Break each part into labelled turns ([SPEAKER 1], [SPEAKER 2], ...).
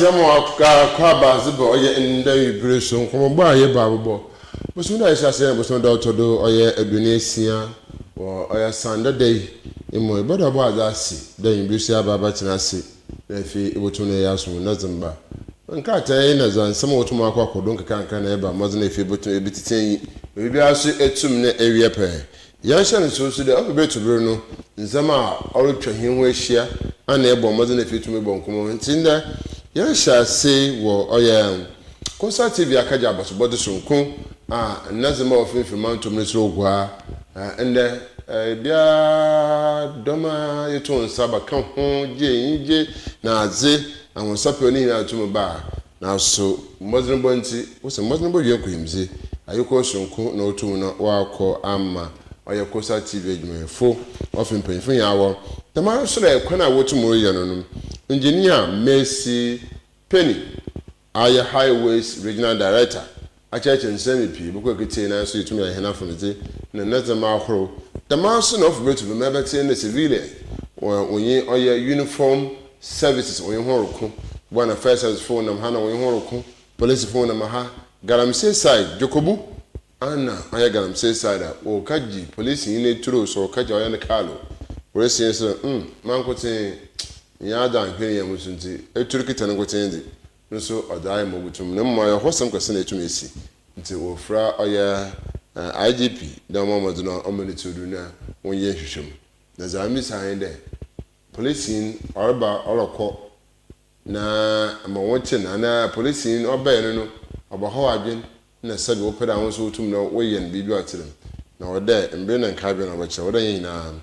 [SPEAKER 1] yɛma wakɔ aba adze ba ɔyɛ ndɛ ewiber so nkɔmbɔbɔ a yɛbɔ abobɔ bosoom da a yɛhyɛ ase yɛ bosoom da ɔtɔ do ɔyɛ 26 wɔ ɔyɛ Sanda da yi mu. Ebɛda ɔbɔ adze ase dɛ ewiber so yɛaba abɛtsena ase na afei ebotum na yɛasom ndɛ dze mba. Nkrataa yi na dza nsɛm a wotum akɔ akɔ do nkakrankra na yɛba mbɔdzen afei ebotum ebetsetse enyi ma biribiara so etum na ewie pɛɛ. Yɛnhyɛ no nsew so dɛ ɔpɛ ber to ber no, ndzɛmba a ɔrotwa hɛn ho ehyia ana yɛbɔ mbɔdzen efi tum bɔ nkɔmbɔ. Ntsi ndɛ yɛrehyɛ ase wɔ ɔyɛ Coastal TV akɛgye abasobɔdze soronko a ndɛ ndzɛmba a ɔfimfir mantɔw mu no so roguaa. Ndɛ bia dɔm a yɛto nsa bɛka ho gye enyigye na adze, ahosɛpɛw ne nyinara tum ba a, Naaso mbɔdzenbɔ ntsi, wose mbɔdzenbɔ wie nkunyimdzi, ayekɔ soronko na otum na ɔakɔ ama ɔyɛ Coastal TV edwumayɛfo, ɔfe mpanyimfo nyinaa wɔ. Dɛmara so dɛ kwan a wotum reyɛ no no, Engineer Mercy Penny a ɔyɛ Highways Regional Director akyerɛkyerɛ nsɛm mu pii, bɔkɔ eketsie naaso yetum yɛ hɛn afɔmdze na ndzɛmba ahorow. Dɛmara so na ɔfe betu do ma ebɛtse ndɛ civilian wɔnye ɔyɛ uniform services wɔnye hɔn roko, bua na fire service fo nam ha na wɔnye hɔn roko, police fo nam ha, galamsey side, Dwokobu ana ɔyɛ galamsey side a wɔka gye police nyi n'etur o, sɛ ɔka gye ɔyɛ ne kaal o, polisi so mankotsee nnyɛ adze a annhwɛ yie so ntsi etur kitsa no nkotsee dze, no so ɔdze ayɛ ma obotum na mbom ayɛhɔsɛm kɛse na etum esi ntsi wɔfura ɔyɛ IGP dɛ ɔmmɔ mbɔdzen na ɔmma ne tsir do na wɔnyɛ nhwehwɛmu. Na dza mibisa nye dɛ, polisinyi ɔreba ɔrokɔ na ma wɔkye no anaa polisinyi ɔbɛn no no ɔbɔhaw adwen na sɛbi wopɛ dɛ aho so wotum na wɔyɛ no biribi a ɔtse dɛm. Na ɔwɔ dɛ mber na nkaabea na ɔbɛkyerɛ, ɔwɔ dɛ hɛn nyina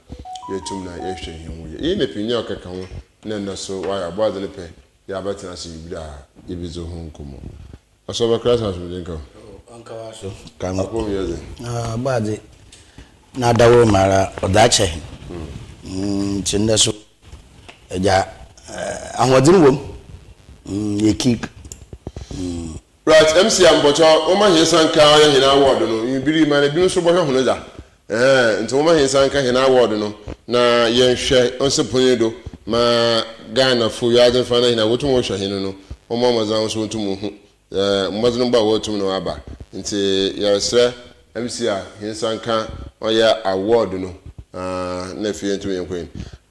[SPEAKER 1] yetum na yɛhwɛ hɛnho yie. Iyi na pinyi a ɔkɛka ho na ndɛ so wɔayɛ Ɔbɔadze ne pɛ yɛabɛtsena ase yi ber a yebedzi ho nkɔmbɔ. Asɔr bɛkra sɛ asomdwee nka wo.
[SPEAKER 2] Ɔnka w'aso.
[SPEAKER 1] Apɔw mu yɛ dzen.
[SPEAKER 2] Ɔbɔadze n'adawor mu ara ɔdze akyɛ hɛn. Ntsi ndɛ so Egya, ahoɔdzen wɔ mu, yɛ kick.
[SPEAKER 1] Right, MC a mpɔkyɛw momma hɛn nsa nka ɔyɛ hɛn award no, biribi ma na binom so bɔhwɛ hɔn dza. Ɛhɛn, ntsi momma hɛn nsa nka hɛn award no na yɛnhwɛ ɔnsi pon yi do ma Ghanafo, wiadze mfa na hɛn a wotum wɔhwɛ hɛn no, wɔmbɔ mbɔdzen na hɔn so wontum nhu mbɔdzenbɔ a woetum na wɔaba. Ntsi yɛreserɛ MC a hɛn nsa nka ɔyɛ award no na afei yɛntum yɛnkɔ hɛn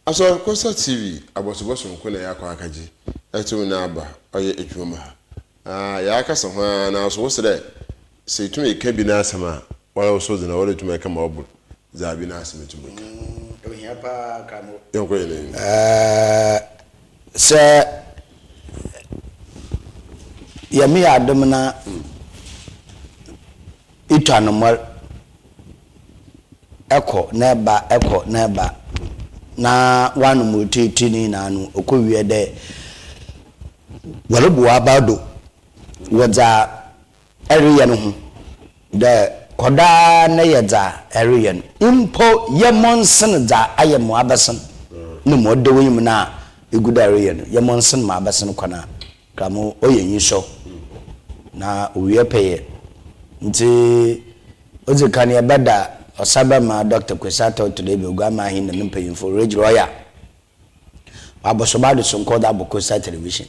[SPEAKER 1] Asɔr Kosa TV abɔsobɔ soronko na yɛakɔ akɛgye etum na aba ɔyɛ edwuma mu ha. Ah, yɛakasa ho ara naaso wo se dɛ sɛ etum eka bi n'asɛm a, woara wo so dze na ɔwɔ dɛ etum eka ma ɔbor dza bi n'asɛm etum eka.
[SPEAKER 2] Ohia paa Kramo.
[SPEAKER 1] Yɛnkɔ hɛn enyim.
[SPEAKER 2] Eh, sɛ Nyame yɛ adom na etu anommɔr kɔ na ɛba, kɔ na ɛba, na wɔanom oetuetu ne nyinaa no, okowie dɛ wɔrobu w'abaw do wɔ dza ereyɛ no ho, dɛ kɔ do ara na yɛ dza ereyɛ no, mpo yɛ mɔ nsen dza ayɛ ma ɔabɛsen na ma ɔda w'enyim no a egu do a ereyɛ no, yɛ mɔ nsen ma abɛsen kwan a, kramo ɔyɛ enyisɔ na owie pɛyɛ. Ntsi odzi kan yɛbɛda Ɔsabarima Dɔkta Kwesi Arthur Todebi Oguamaahen na no mpanyimfo, Reg Royal, Wɔabɔsɔbado soronko ɔdze abɔ Coastal Television.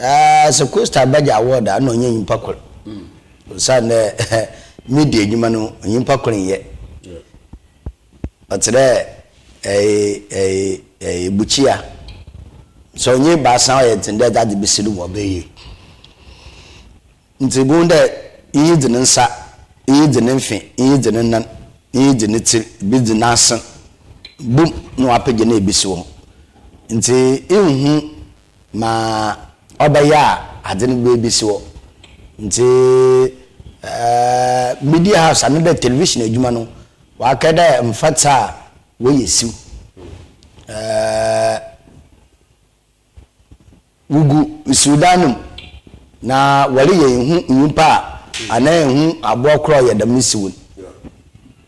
[SPEAKER 2] Ɛɛ sɛ Coastal bɛgye award a nna ɔnnyɛ nyimpa kor osiandɛ media edwuma no nyimpa kor nnyɛ. Ɔtse dɛ ɛɛ ɛɛ ɛɛ bukyia. Sɛ ɔnnyɛ ebiasa a ɔyɛ dzen dɛ edze adze besi do ma ɔbɛyɛ yie. Ntsi ibohu dɛ iyi dze ne nsa, iyi dze ne mfe, iyi dze ne nan, iyi dze ne tsir, bi dze n'asen, bum na ɔapegya na ebesi hɔ. Ntsi innhu ma ɔbɛyɛ a adze no bebesi hɔ. Ntsi media house anaa dɛ television edwuma no, ɔakɛyɛ dɛ mfɛtse a wɔyɛ siw. Wogu nsuodan no mu, na wɔreyɛ ehu nyimpa a anaa ehu abowa kor a ɔyɛ dɛm no siw no.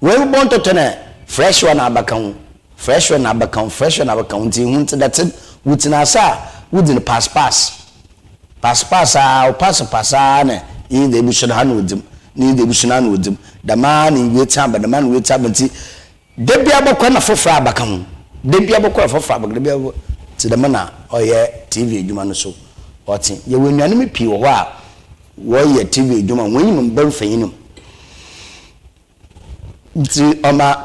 [SPEAKER 2] Woebobɔ ntɔtɔ na fresh one abɛka ho, fresh one abɛka ho, fresh one abɛka ho, ntsi ehu ntsi dɛtse no, wotsena ase a wodzi no pass pass, pass pass aa, wo pass pass aa na iyi dze ebusu no ha na odzi mu, na iyi dze ebusu no ha na odzi mu, dɛm ara na iwie tse aba, dɛm ara na iwie tse aba ntsi Da biara bɔkɔ na fofor abɛka ho, da biara bɔkɔ na fofor abɛka, da biara bɔkɔ. Ntsi dɛm na ɔyɛ TV edwuma no so. ɔtse. Yɛwɔ enuanom pii wɔ hɔ a wɔyɛ TV edwuma, hɔn enyim mmba mfonyin mu. Ntsi ɔma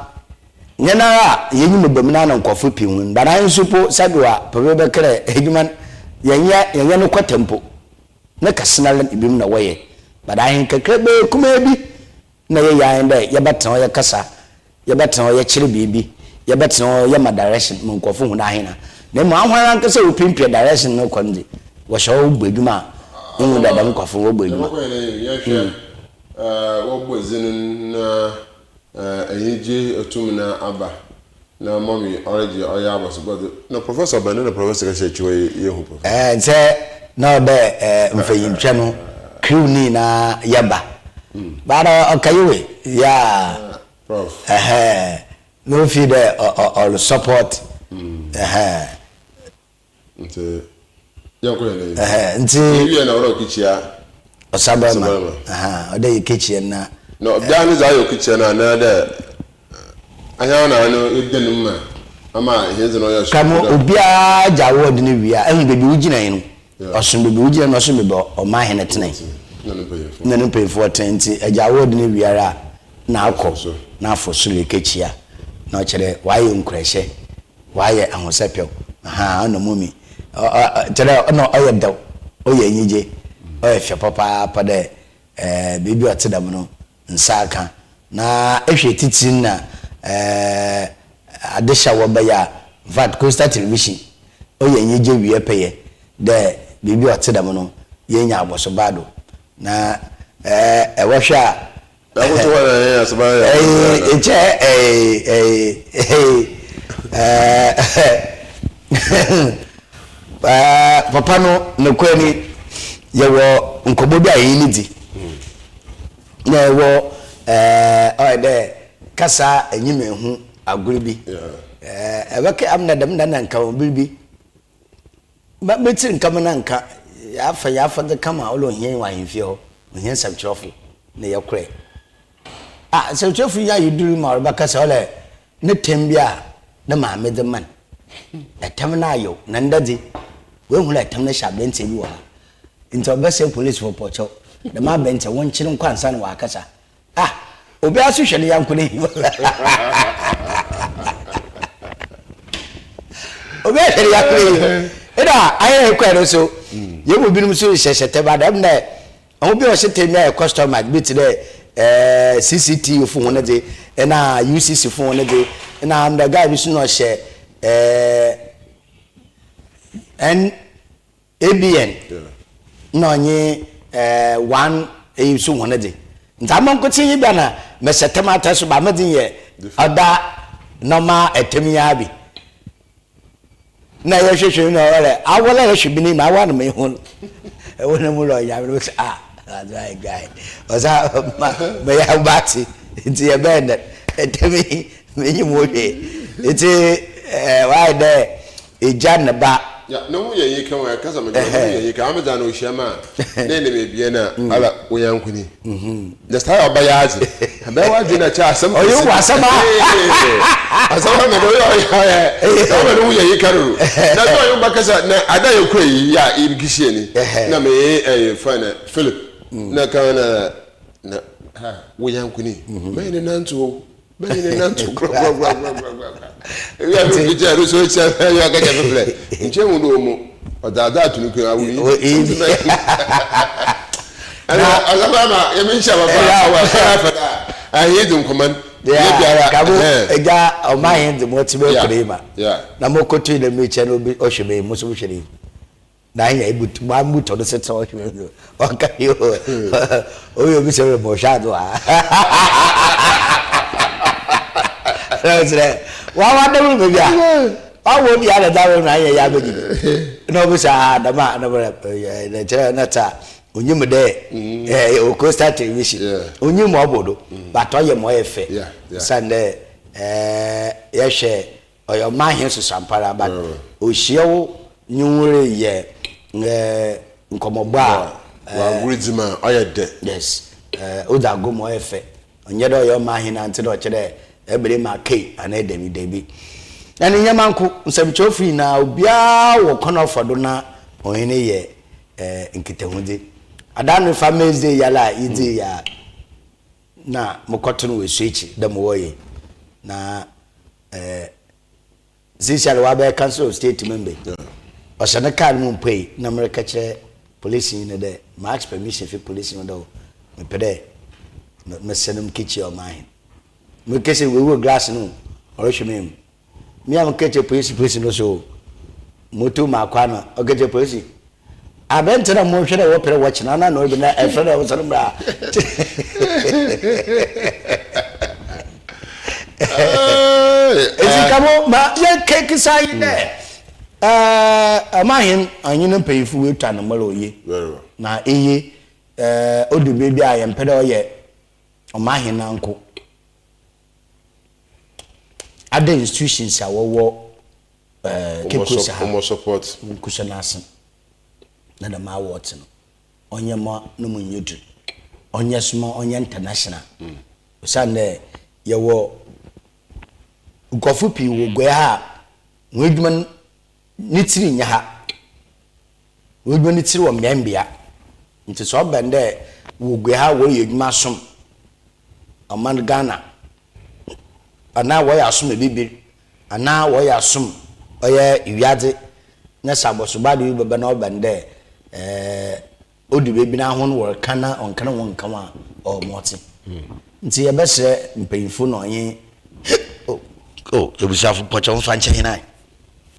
[SPEAKER 2] hɛn ara a yenyim ba mu no ana nkorɔfo pii hu no. But hɛn so mpo sɛbew a pɛpɛ bɛka dɛ edwuma no yɛnnyɛ yɛnnyɛ no kwata mpo. Ne kɛse noara na binom na wɔyɛ. But ahen kakrabaa kumaa bi na yɛyɛ ara nye dɛ yɛbɛtsena hɔ yɛkasa, yɛbɛtsena hɔ yɛkyerɛ biribi, yɛbɛtsena hɔ yɛma direction ma nkorɔfo hu dɛ ahen a. Na mbom ahoara ankasa a wopiapia direction no kɔ no dze, wɔhyɛ hɔ bɔ edwuma a, innhu dɛ dɛm nkorɔfo no wɔbɔ edwuma.
[SPEAKER 1] Yɛbɔkɔ hɛn enyim, yɛnhwɛ wɔbɔ dzin no na enyigye etum na aba na mummy ɔregye ɔyɛ abasobɔdze na professor bɛn na professor kɛhyɛ ekyir hɔ yi yehu professor.
[SPEAKER 2] Ɛɛ sɛ na ɔwɔ dɛ ɛɛ mfanyintwa no crew no nyinaa yɛba but ɔka yi we yeah
[SPEAKER 1] Prof.
[SPEAKER 2] ɛhɛn na ofi dɛ ɔ ɔ ɔre support ɛhɛn.
[SPEAKER 1] Nti yɛnkɔ yɛn anim.
[SPEAKER 2] Ɛhɛn nti.
[SPEAKER 1] Yɛwie na ɔrɛ ɔkikyia.
[SPEAKER 2] Ɔsabarima. Ɛhɛn ɔdɛ yɛ kekyia na.
[SPEAKER 1] Na ɔbea no dza ayɛ ɔkikyia no anaa dɛ ahɛn na ano eda no mu ma ama hɛn dze no ɔyɛ
[SPEAKER 2] Ka mo obiara gya award no wie a ehu beebi wogyina yi no ɔson beebi wogyina no ɔson beebi ɔman hɛn tena yi na ne mpanyinfoɔ tena nti ɛgya award no wie ara na akɔ na afɔ soro ekekyia na ɔkyerɛ wayɛ nkuranhyɛ. Ɔayɛ ahosɛpɛw, ahaa, ɔna mummy, ɔ ɔ kyerɛ dɛ ɔna ɔyɛ dɛw, ɔyɛ enyigye, ɔyɛ fɛ papaapa dɛ ɛɛ biribi a ɔtse dɛm no nsa akã. Na ehwɛ etsitsir na ɛɛ adehye a wɔbɛyɛ a, infact Coastal Television ɔyɛ enyigye wie pɛyɛ dɛ biribi a ɔtse dɛm no yenya abɔsobaa do. Na ɛɛ ewɔhwɛ a Nkyɛ papa no nokorɛ ni yɛwɔ nkɔmmɔ bi a yɛne no di na ɛwɔ ɔyɛ dɛ kasa enyim ehu agor bi ɛbɛka amena dɛm da na nka biribi bi. Ma me tsir nka me nan nka, Yɛafa yɛn afɔdze kama a ɔlɔ ohia wɔ ahemfie hɔ, ohia nsɛmkyerɛwfo na yɛkorɛ. Ah, nsɛmkyerɛwfo yi ayɛ dur ma ɔrebɛkasa ɔlɛ ne tam bi a ne maame dze ma no. Tam no ayew, na ndɛ dze, oehu dɛ tam no hyɛ aberantsɛ bi wɔ ha. Ntsi ɔbɛsrɛ polisifo pɔkyɛw, dɛm aberantsɛ wɔnkyer no nkɔ ansaana ɔakasa. Ah, obiara nso hwɛ ne yanko n'anim. Obiara hwɛ ne yanko n'anim. Ɛna ayɛ kwan no so, yɛn mu binom nso hyehyɛ tɛm adam dɛ ɔho bi a ɔhyɛ tɛm bi ayɛ customer bi te dɛ ɛɛ CCTV fo ho ne dze, ɛna UCC fo ho ne dze, ɛna amda guy bi so na ɔhyɛ ɛɛ N. ABN nna ɔnye one eyi so hɔn dze. Ntsi ama nkotsee yi bia na mehyɛ tam atar so ba medze yɛ ɔda normal tam yi ara bi. Nna yɛhwehwɛ mu na ɔwɔ dɛ awɔ na yɛhwɛ bi n'enyim awɔ na mehu no. Ɛwɔ no mu lɔ Nyame no sɛ ah adze ayɛ guy. Ɔsa ma meyɛ abatse ntsi yɛbɛyɛ dɛn tam yi menyim ho hwee. Ntsi ɔayɛ dɛ Egya ne ba.
[SPEAKER 1] Ya, ne ho yɛ enyika o, ɛkasa me dwene, ne ho yɛ enyika, ame dza na ohyia me a, na enim ebien a, ala wo yanko ni. Na saa yɛ ɔbɛyɛ adze, ɛbɛyɛ w'adwene na kyɛ asɛm
[SPEAKER 2] kɛse. Ɔyɛ wo asɛm a.
[SPEAKER 1] Asɛm a mede ɔyɛ ɔyɛ ɔyɛ, na ɔma ne ho yɛ enyika dodo. Na sɛ ɔyɛ wo ba kasa, na ada yɛ kura yi, yɛ a ebi ni, na me ɛyɛ fine na Philip, na kan na na ha wo yanko ni, mɛyɛ ne nanto o. Bɛyɛ ne nanto korakorakorakorakora. Ebi a mi kyɛ ɛno so kyɛ ɛyɛ akɛkyɛ fɛfɛ. Nkyɛn mu do wɔn ɔdaadaa tunu kun awo yi. Ɛna ɔsɛfɛ ama yɛ mi nhyɛ papa awo ɛfɛ afɛ da ayi di nkɔmɔ
[SPEAKER 2] yɛ biara. Kabo ɛgya ɔmo ahen de mo ti bɛ kure ma. Na mo koto yi na mi kyɛ na obi ɔhwɛ mi mo so hwɛ ne. Na anya ebutu mo amu tɔ no sɛ tɔ ɔhwɛ mi ɔka yi o obi obi sɛ ɔyɛ mɔhwɛ ado a na ɔsrɛ wa wa dɛm baabi a wa wɔ bi a na da wɔ na anya ya abɛgye bi na obi sɛ ah dɛm a na bɛrɛ na kyerɛ na ta onyim dɛ ɛɛ o coastal television onyim ɔbɔ do but ɔyɛ ma ɔyɛ fɛ san dɛ ɛɛ yɛhwɛ. Ɔyɛ ɔman hen susuampara but ohyia wo nye wo reyɛ nkɔmbɔbɔ a.
[SPEAKER 1] W'agordzi ma ɔyɛ dɛ.
[SPEAKER 2] Yes, odzi agor ma ɔyɛ fɛ. Ɔnnyɛ dɛ ɔyɛ ɔman hen a ntsi dɛ ɔkyerɛ dɛ ebɛrɛ mu akei anaa dabi dabi. Na ne nyɛma nko, nsɛmkyerɛwfo nyina obiara wɔ kwan a ɔfa do na ɔnye no yɛ. Nkitahodzi. Adan no fa Maize Day yi ara a yedzii yi a, nna mokɔto no wɔ esu ekyir dɛ mowɔ yi, na seseiara ɔabɛyɛ Council of State member yi, ɔhyɛ ne kaar mu mpuei na merekɛkyerɛ polisinyi no dɛ ma ask permission fi polisinyi hɔ dɛ mepɛ dɛ mesen no mikekyia ɔmanhen. Mekese oehuo glass no o, ɔrohwɛ m'enyim. Me a mekɛkyerɛ polisi polisi no so moto maakɔ ano ɔkɛkyerɛ polisi abɛnte na mohwɛ dɛ wɔpɛ dɛ wɔkye no ana na ɔreba na ɛfrɛ dɛ ɔsɔre mbra. Eti ka mo ma yɛkɛkisa yi dɛ ɛɛ ɔmahen ɔnye ne mpanyimfo woetwa no mɔla oye na eye ɛɛ odu ber bi a yɛmmpɛ dɛ ɔyɛ ɔmahen nanko. Other institutions a wɔwɔ ɛɛ Cape Coast ha.
[SPEAKER 1] Wɔn support.
[SPEAKER 2] Nkusɛ n'ase na dɛm awards no ɔnyɛ ma no mu nyɛ dur, ɔnyɛ so ma ɔnyɛ international. Osiandɛ yɛwɔ nkorɔfo pii wɔ Guea ha a hɔn edwuma no ne tsir nnyɛ ha. Hɔn edwuma ne tsir wɔ mbeambea. Ntsi sɛ ɔba no dɛ wɔ Guea ha wɔreyɛ edwuma asom ɔman Ghana anaa wɔyɛ asom ebibir anaa wɔyɛ asom ɔyɛ wiadze na sɛ abɔsobɔ ade bi bɛba na ɔba no dɛ odu beebi na hɔn wɔreka na ɔnnka na hɔn nnka ho a, ɔwɔ ma ɔtse. Ntsi yɛbɛserɛ mpanyimfo na ɔnye oh ebusuafo mpɔkyɛw mfa nkyɛ hɛn ae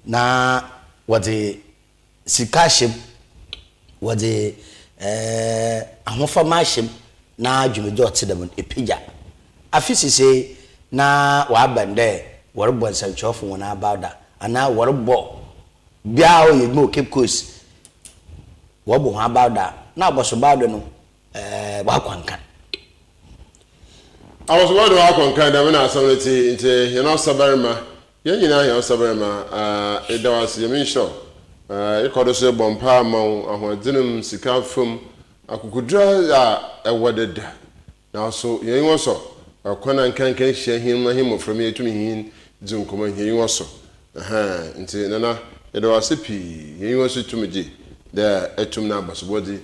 [SPEAKER 2] na wɔdze sika ahyɛ mu, wɔdze ahofama ahyɛ mu na dwumadzi a ɔtse dɛm no epegya. Afe sesei na wɔaba no dɛ wɔrobɔ nsɛnkyerɛwfo hɔn abaw da anaa wɔrobɔ bia a ɔyɛ edwuma wɔ Cape Coast wɔbɔ hɔn abaw da na abɔsobaa do no wɔakɔ nkan.
[SPEAKER 1] Abɔsobaa do wɔakɔ nkan, dɛm na asɛm no tse, ntsi hɛn ɔsabarima Yɛn nyinaa hia ɔsabarima ah Yɛda wo ase Nyame nhyira wo ah Yɛkɔ do so bɔ mpaa ma wo Ahoɔdzen mu, sika famu, akokodur a ɛwɔ deda Naaso hɛn enyiwa sɔ kwan a nkanka hyia hɛn ma hɛn mbofra mu yetum nye hɛn dzi nkɔmbɔ hɛn enyiwa sɔ ɛhɛn Ntsi Nana yɛda wo ase pii Hɛn enyiwa so tum gye dɛ etum na abasobɔdze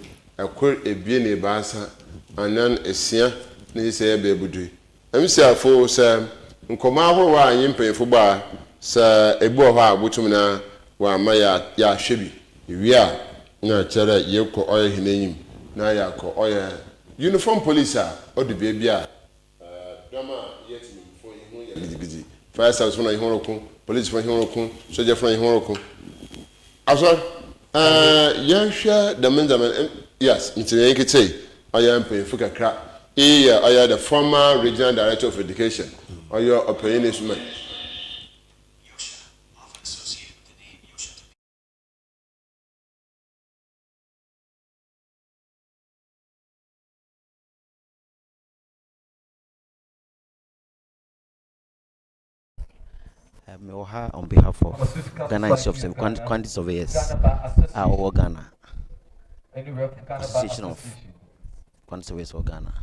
[SPEAKER 1] Kor, ebien, ebiasa, anan, esia na sesei yɛba ebudu yi MCAfo, sɛ nkɔmbɔ ahorow a nye mpanyimfo bɔ a, sɛ bi wɔ hɔ a wobotum na wɔama yɛahwɛ bi. Iwie a, nna kyerɛ dɛ yekɔ ɔyɛ hɛn enyim na yɛakɔ ɔyɛ uniform police a odu beebi a dɔm a yɛyɛ tsemammufo hɛnho yɛ gidigidi, fire service fo na hɛnho roko, polisifo hɛnho roko, sogyafo na hɛnho roko. Asɔr, ɛɛ, yɛnhwɛ dɛm ndzɛmba no, yes, ntsi hɛn nketsee, ɔyɛ mpanyimfo kakra, iyi yɛ ɔyɛ the former regional director of education, ɔyɛ ɔpanyin Esuman.
[SPEAKER 3] Mewɔ ha on behalf of Ghana Institute of Survey, Quantity Surveyors a wɔwɔ Ghana. Association of Quantity Surveyors wɔ Ghana.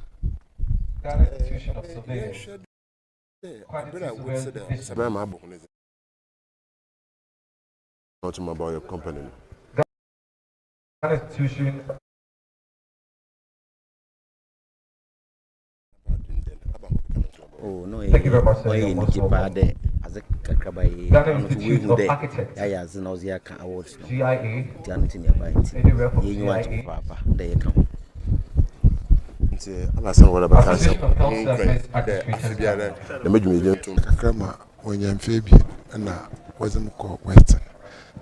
[SPEAKER 3] Oh, no, ɔyɛ ɔyɛ anigye paa dɛ adze kakraba yi ano nso woehu dɛ yɛayɛ adze na ɔdze aka awards no nti ano nti na yɛbae nti yɛn agye papaapa dɛ yɛka ho.
[SPEAKER 1] Nti anasɛm wɔdɛ bɛka nsɛm ho nkuran dɛ afe biara dɛm dwumadzi no tum.
[SPEAKER 4] Kakra ma oenya mfe ebien na wɔdze me kɔɔ Western,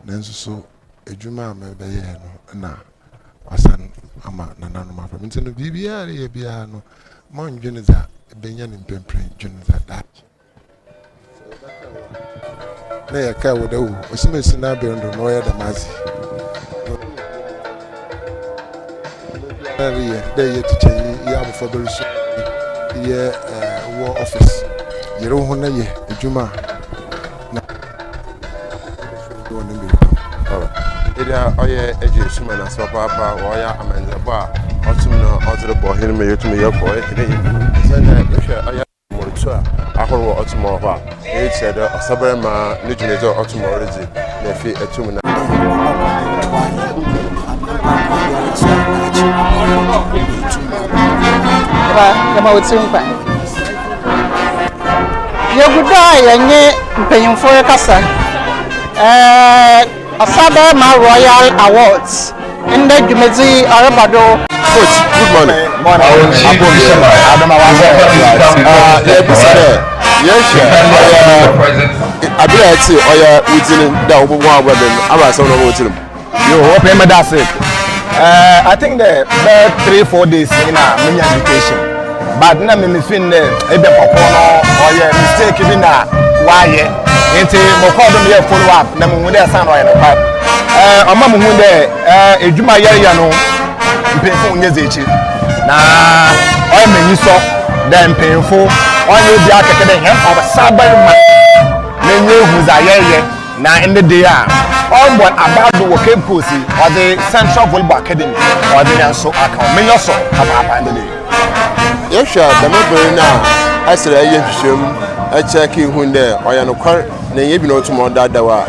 [SPEAKER 4] nanso so edwuma a mebɛyɛe no na ɔasan ama nananom afa me. Ntsi no biribiara a ereyɛ biara no, mma nndwen dza ebenya no mprɛmprɛ, dwen dza daakye. Sɛ yɛbɛkae wo a, na yɛkae wo dɛ o, Osimesi n'aber no do na ɔyɛ dɛm adze yi. Na ɔno na Edwuma biara ereyɛ, dɛ eyɛ tikyɛnyi, eyɛ abofraba rusuanyi, eyɛ ewɔ office, yer woho na yɛ edwuma a na wɔ ne mber pa mu.
[SPEAKER 1] Ebia ɔyɛ egye suma no ase papaapa, ɔyɛ amandzɛbɔ a ɔtum na ɔdze robɔ hɛn ma yetum yɛkɔ hɛn enyim. Osiandɛ ehwɛ ɔyɛ mbortu a ahorow a ɔtum wɔ hɔ a, iyi kyerɛ dɛ
[SPEAKER 5] Nyimpa nkwa biara kyerɛ daakye na oetum aboa.
[SPEAKER 6] Ba, yɛma wo tsir nkwa. Yegu do a yɛnye mpanyimfo rekasa. Ɛɛ, Ɔsabarima Royal Awards ndɛ dwumadzi yi ɔreba do.
[SPEAKER 1] Coach, good morning. Morning. Right. Yɛbisa dɛ yɛhwɛ ɔyɛ aber a ɛtse ɔyɛ wo dzin dɛ wobɔbɔ abɔ do no aba asɛm na ɔbɔ wo tsir mu.
[SPEAKER 7] Yo, ɔpɛ meda ase. I think the bɛyɛ 3, 4 days ni na menya invitation. But na me me feel dɛ ebi kɔkɔɔ no ɔyɛ mistake bi na wayɛ. Nti mokɔɔ do meyɛ follow up na muhu dɛ san ɔyɛ nokwar. Ɔma muhu dɛ edwuma yɛreyɛ no mpanyinfo nyɛ dze ekyir. Na ɔyɛ m'enyi sɔ dɛ mpanyinfo ɔnyɛ obiara kɛkɛ dɛ hɛn ɔsabarima n'enyi ehu dza yɛreyɛ. Na ndɛ da yi a ɔrobɔ aber do wɔ Cape Coast yi, ɔdze Central Volleyball Academy ɔdze hɛn so aka ho. M'enyi sɔ papaapa ndɛ da yi.
[SPEAKER 1] Yɛhwɛ a, dɛm ber no a ɛsɛ dɛ eyɛ nhwehwɛmu kyɛɛke hu dɛ ɔyɛ nokwar na nnyɛ bi na otum ɔdaadaa wo a,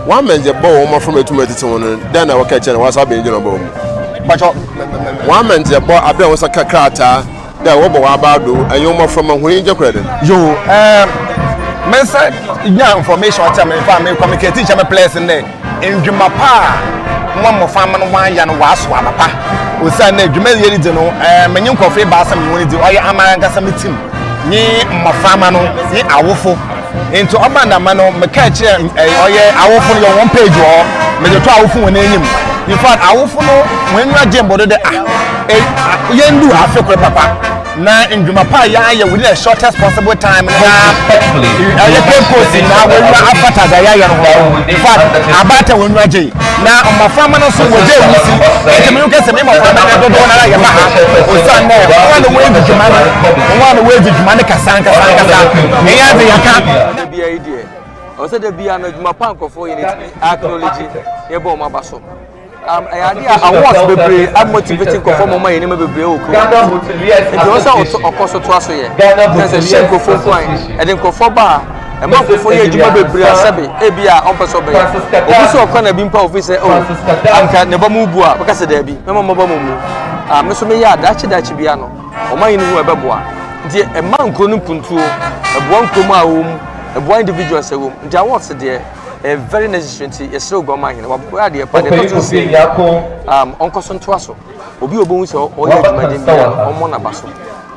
[SPEAKER 1] wɔama ndzɛmba wɔ wo mboframba etum etsetse hɔn no, dɛn na wɔkaa kyerɛ no na wɔasan abɛn gyina ɔba wɔ mu? Wɔama ndzɛmba aber a wo nsa ka krataa dɛ wɔbɔ w'abaw do, enye wo mboframba hɔn enyigye kora dɛn?
[SPEAKER 7] Yo, um, me nsa nya information ɔkyɛ me nfa me communicate kyɛ me players ndɛ ndwuma pa a wɔn mmɔframma no wɔayɛ no wɔaso aba pa osiane dɛ dwuma yɛ dzi no ɛɛ menye nkorɔfo ebaasa menye wɔn dzi ɔyɛ ama ankasa me team nye mmɔframma no nye awofo nti ɔba ndama no meka kyerɛ ɛɛ ɔyɛ awofo no yɛ wɔn page wɔ hɔ mede to awofo wɔn anim in fact awofo no wɔn enyiwa gye mbɔdo dɛ ah yɛndu afe kor papa na ndwuma pa a yɛayɛ within the shortest possible time na ɛyɛ Cape Coast na wɔnwa afata dza yɛayɛ no ho. In fact, abaatan wɔnwa gye na mmɔframma no nso wɔgye ewusi. Nti mi nkɛsɛ mi mmɔframma no dodoɔ nara yɛba ha osiane dɛ wɔn a na wɔadi dwuma no wɔn a na wɔadi dwuma no kasa ankasa ankasa ɛnyɛ adze yɛka.
[SPEAKER 8] Da biara yi deɛ ɔwɔ sɛ da biara no adwuma pa nkurɔfoɔ yɛ no tumi acknowledge na yɛbɔ wɔn aba so. Um, ɛyɛ adeɛ a awards bebree amotivate nkurɔfoɔ ma wɔayɛ nneɛma bebree wɔ kurom. Nti wɔn sɛ ɔkɔ so toa so yɛ. Sɛ sɛ hyɛ nkurɔfoɔ nkuran, ɛde nkurɔfoɔ ba a, ɛma nkurɔfoɔ yɛ adwuma bebree a sɛbe ebi a ɔmpɛ sɛ ɔbɛyɛ. Obi sɛ ɔkɔ na bi mpa ofi sɛ oh anka ne ba mu bu a, bɛka sɛ daabi, mɛma mɔba mu mu. Ah, me nso meyɛ a daakye daakye bia no, ɔman yi no ho ɛbɛboa. Nti ɛma nkuro no mpuntuo, ɛboa nkurom a ɛwɔ mu, ɛboa individuals a ɛwɔ mu. Nti awards deɛ, ɛyɛ very necessary nti yɛsrɛ oguamma ahene wabɔ adeɛ pa deɛ ɛtɔ so nsia yi um, ɔnkɔ so ntoa so obi a ɔbɛhu sɛ ɔyɛ adwumaden biara no ɔmmɔ n'aba so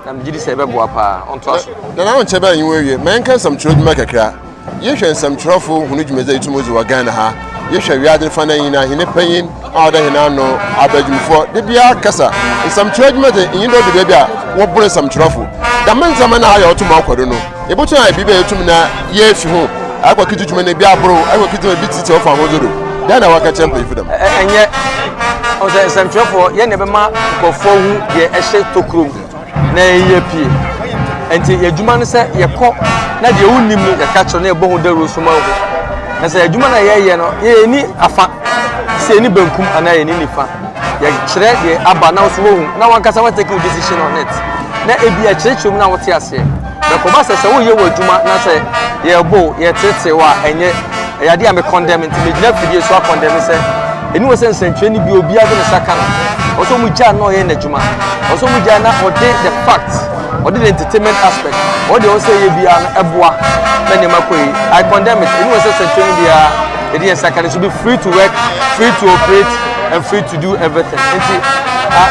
[SPEAKER 8] na megye di sɛ ɛbɛboa paa ɔntoa so.
[SPEAKER 1] Nana wo nkyɛ bɛn nyiwa wie ma yɛnka nsɛmtwerɛ dwuma kakra yɛhwɛ nsɛmtwerɛfo hunu dwumadzi a yɛtum dzi wɔ Ghana ha yɛhwɛ wiadze no fa na nyina hene panyin a ɔda hene ano abadwumfoɔ de biara kasa nsɛmtwerɛ adwuma dze nyi dɛ ɔdu baabi a wɔboro nsɛmtwerɛfo dɛm ndzɛmba no a ayɛ ɔtum akɔ do no Yebotum ayɛ biribi a yetum na yeefi ho akɔ ekedzi dwuma na bi abor akɔ ekedzi ma bi tsitsir ɔfa ahodze do. Dɛn na wɔaka kyerɛ mpanyimfo dɛm?
[SPEAKER 8] Ɛnyɛ sɛ nsɛmtwerɛfoɔ yɛn na ɛbɛma nkurɔfoɔ hu deɛ ɛhyɛ tokuro mu na yɛyi apue. Nti yɛn adwuma no sɛ yɛkɔ na deɛ wonnim no yɛka kyerɛ na yɛbɔ ho dawuro so ma hu. Na sɛ adwuma no a yɛyɛ no yɛnni afa sɛ yɛnni benkum anaa yɛnni nifa. Yɛkyerɛ deɛ aba na wo nso woahu na wankasa wa take wo decision on it. Na ebi akyerɛkyerɛ mu na wote aseɛ. Na kɔba sɛ sɛ woyɛ w'adwuma na sɛ yɛrebo wo, yɛreteetee wo a, ɛnyɛ. Ɛyɛ adeɛ a me condemn nti megyina afidie so akɔndɛme sɛ ɛni wɔ sɛ nsɛntwerɛni bi obiara de ne nsa ka no. Ɔwɔ sɛ wɔn gyaa na ɔyɛ n'adwuma. Ɔwɔ sɛ wɔn gyaa na ɔde the fact, ɔde the entertainment aspect, ɔwɔ deɛ ɔwɔ sɛ ɛyɛ biara no ɛboa ma nneɛma kɔ yie. I condemn it. Ɛni wɔ sɛ nsɛntwerɛni biara yɛde yɛn nsa ka no. Should be free to work, free to operate and free to do everything. Nti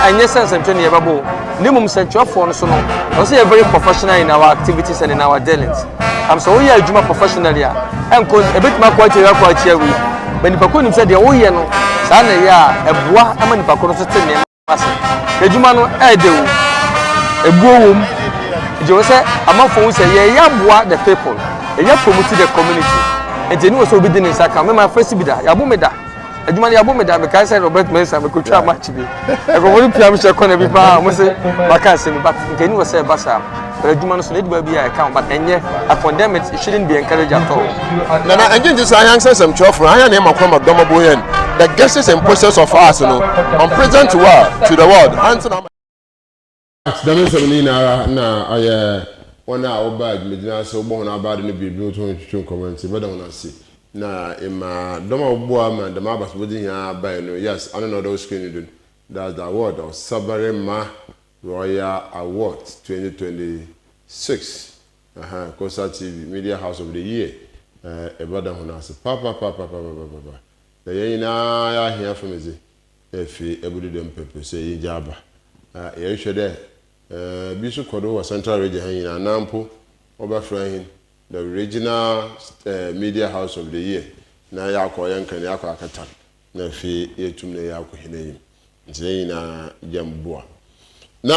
[SPEAKER 8] ɛnyɛ sɛ nsɛntwerɛni yɛbɛbɔ wo. Na mmom sɛnkyerɛfoɔ no so no, ɛwɔ sɛ yɛ very professional in our activities and in our dealings. Am sɛ woyɛ adwuma professionally a, ɛnkɔ ɛbɛtumi akɔ akyire akɔ akyire awie. But nipa ko nim sɛ deɛ woyɛ no, saa na ɛyɛ a ɛboa ma nipa ko no so te nneɛma ase. Adwuma no ɛɛdɛ o, ebuo wɔ mu. Nti ɛwɔ sɛ amanfoɔ hu sɛ yɛyɛ aboa the people, yɛyɛ promote the community. Nti ɛni wɔ sɛ obi di ne nsa ka, mema afɛsi bi da, yɛabo me da. Adwuma no yɛabɔ me da mekae sɛ Robert Mensah mekɔtwaa match bi nkurɔfoɔ no pia me hyɛ kɔna bi paa mo se maka asɛm bi but nka ɛni wɔ sɛ ɛba saa but adwuma no so na ɛduba bi a ɛka ho but ɛnyɛ I condemn it, it shouldn't be encouraged at all.
[SPEAKER 1] Nana ɛngye nti sɛ ahankasa nsɛmtwerɛfo no ahia na ɛma kwan ma dɔm abo yɛn the guesses and posters of us no unpresent well to the world ansa na ama Dɛm nsɛm no nyinara nna ɔyɛ hɔn a wɔbaa dwumadzi no ase, wɔbɔ hɔn aber do no biribi ho twetwe nkɔmbɔ ntsi, mɛda hɔn ase. Na ema dɔm a wɔboa ma dɛm abasobɔdze nyina bae no, yes, ano na ɔda wo screen no do no, that's the award, Ɔsabarima Royal Awards 2026, aha, Coastal TV, Media House of the Year, eh, ebɛda hɔn ase papapapapapaapa. Na hɛn nyina yɛahia famu dze, na afei ebodu dɛm pɛpɛ sɛ yegya aba. Ah, yɛrohwɛ dɛ, eh, bi so kɔ do wɔ Central Region ha nyina, anaa mpo wɔbɛfrɛ hɛn The Regional Media House of the Year na yɛakɔ yɛn nkran yɛakɔ akɛtan na afei yɛatum na yɛakɔ hɛn enyim ntsi yɛn nyinaa yɛmboa na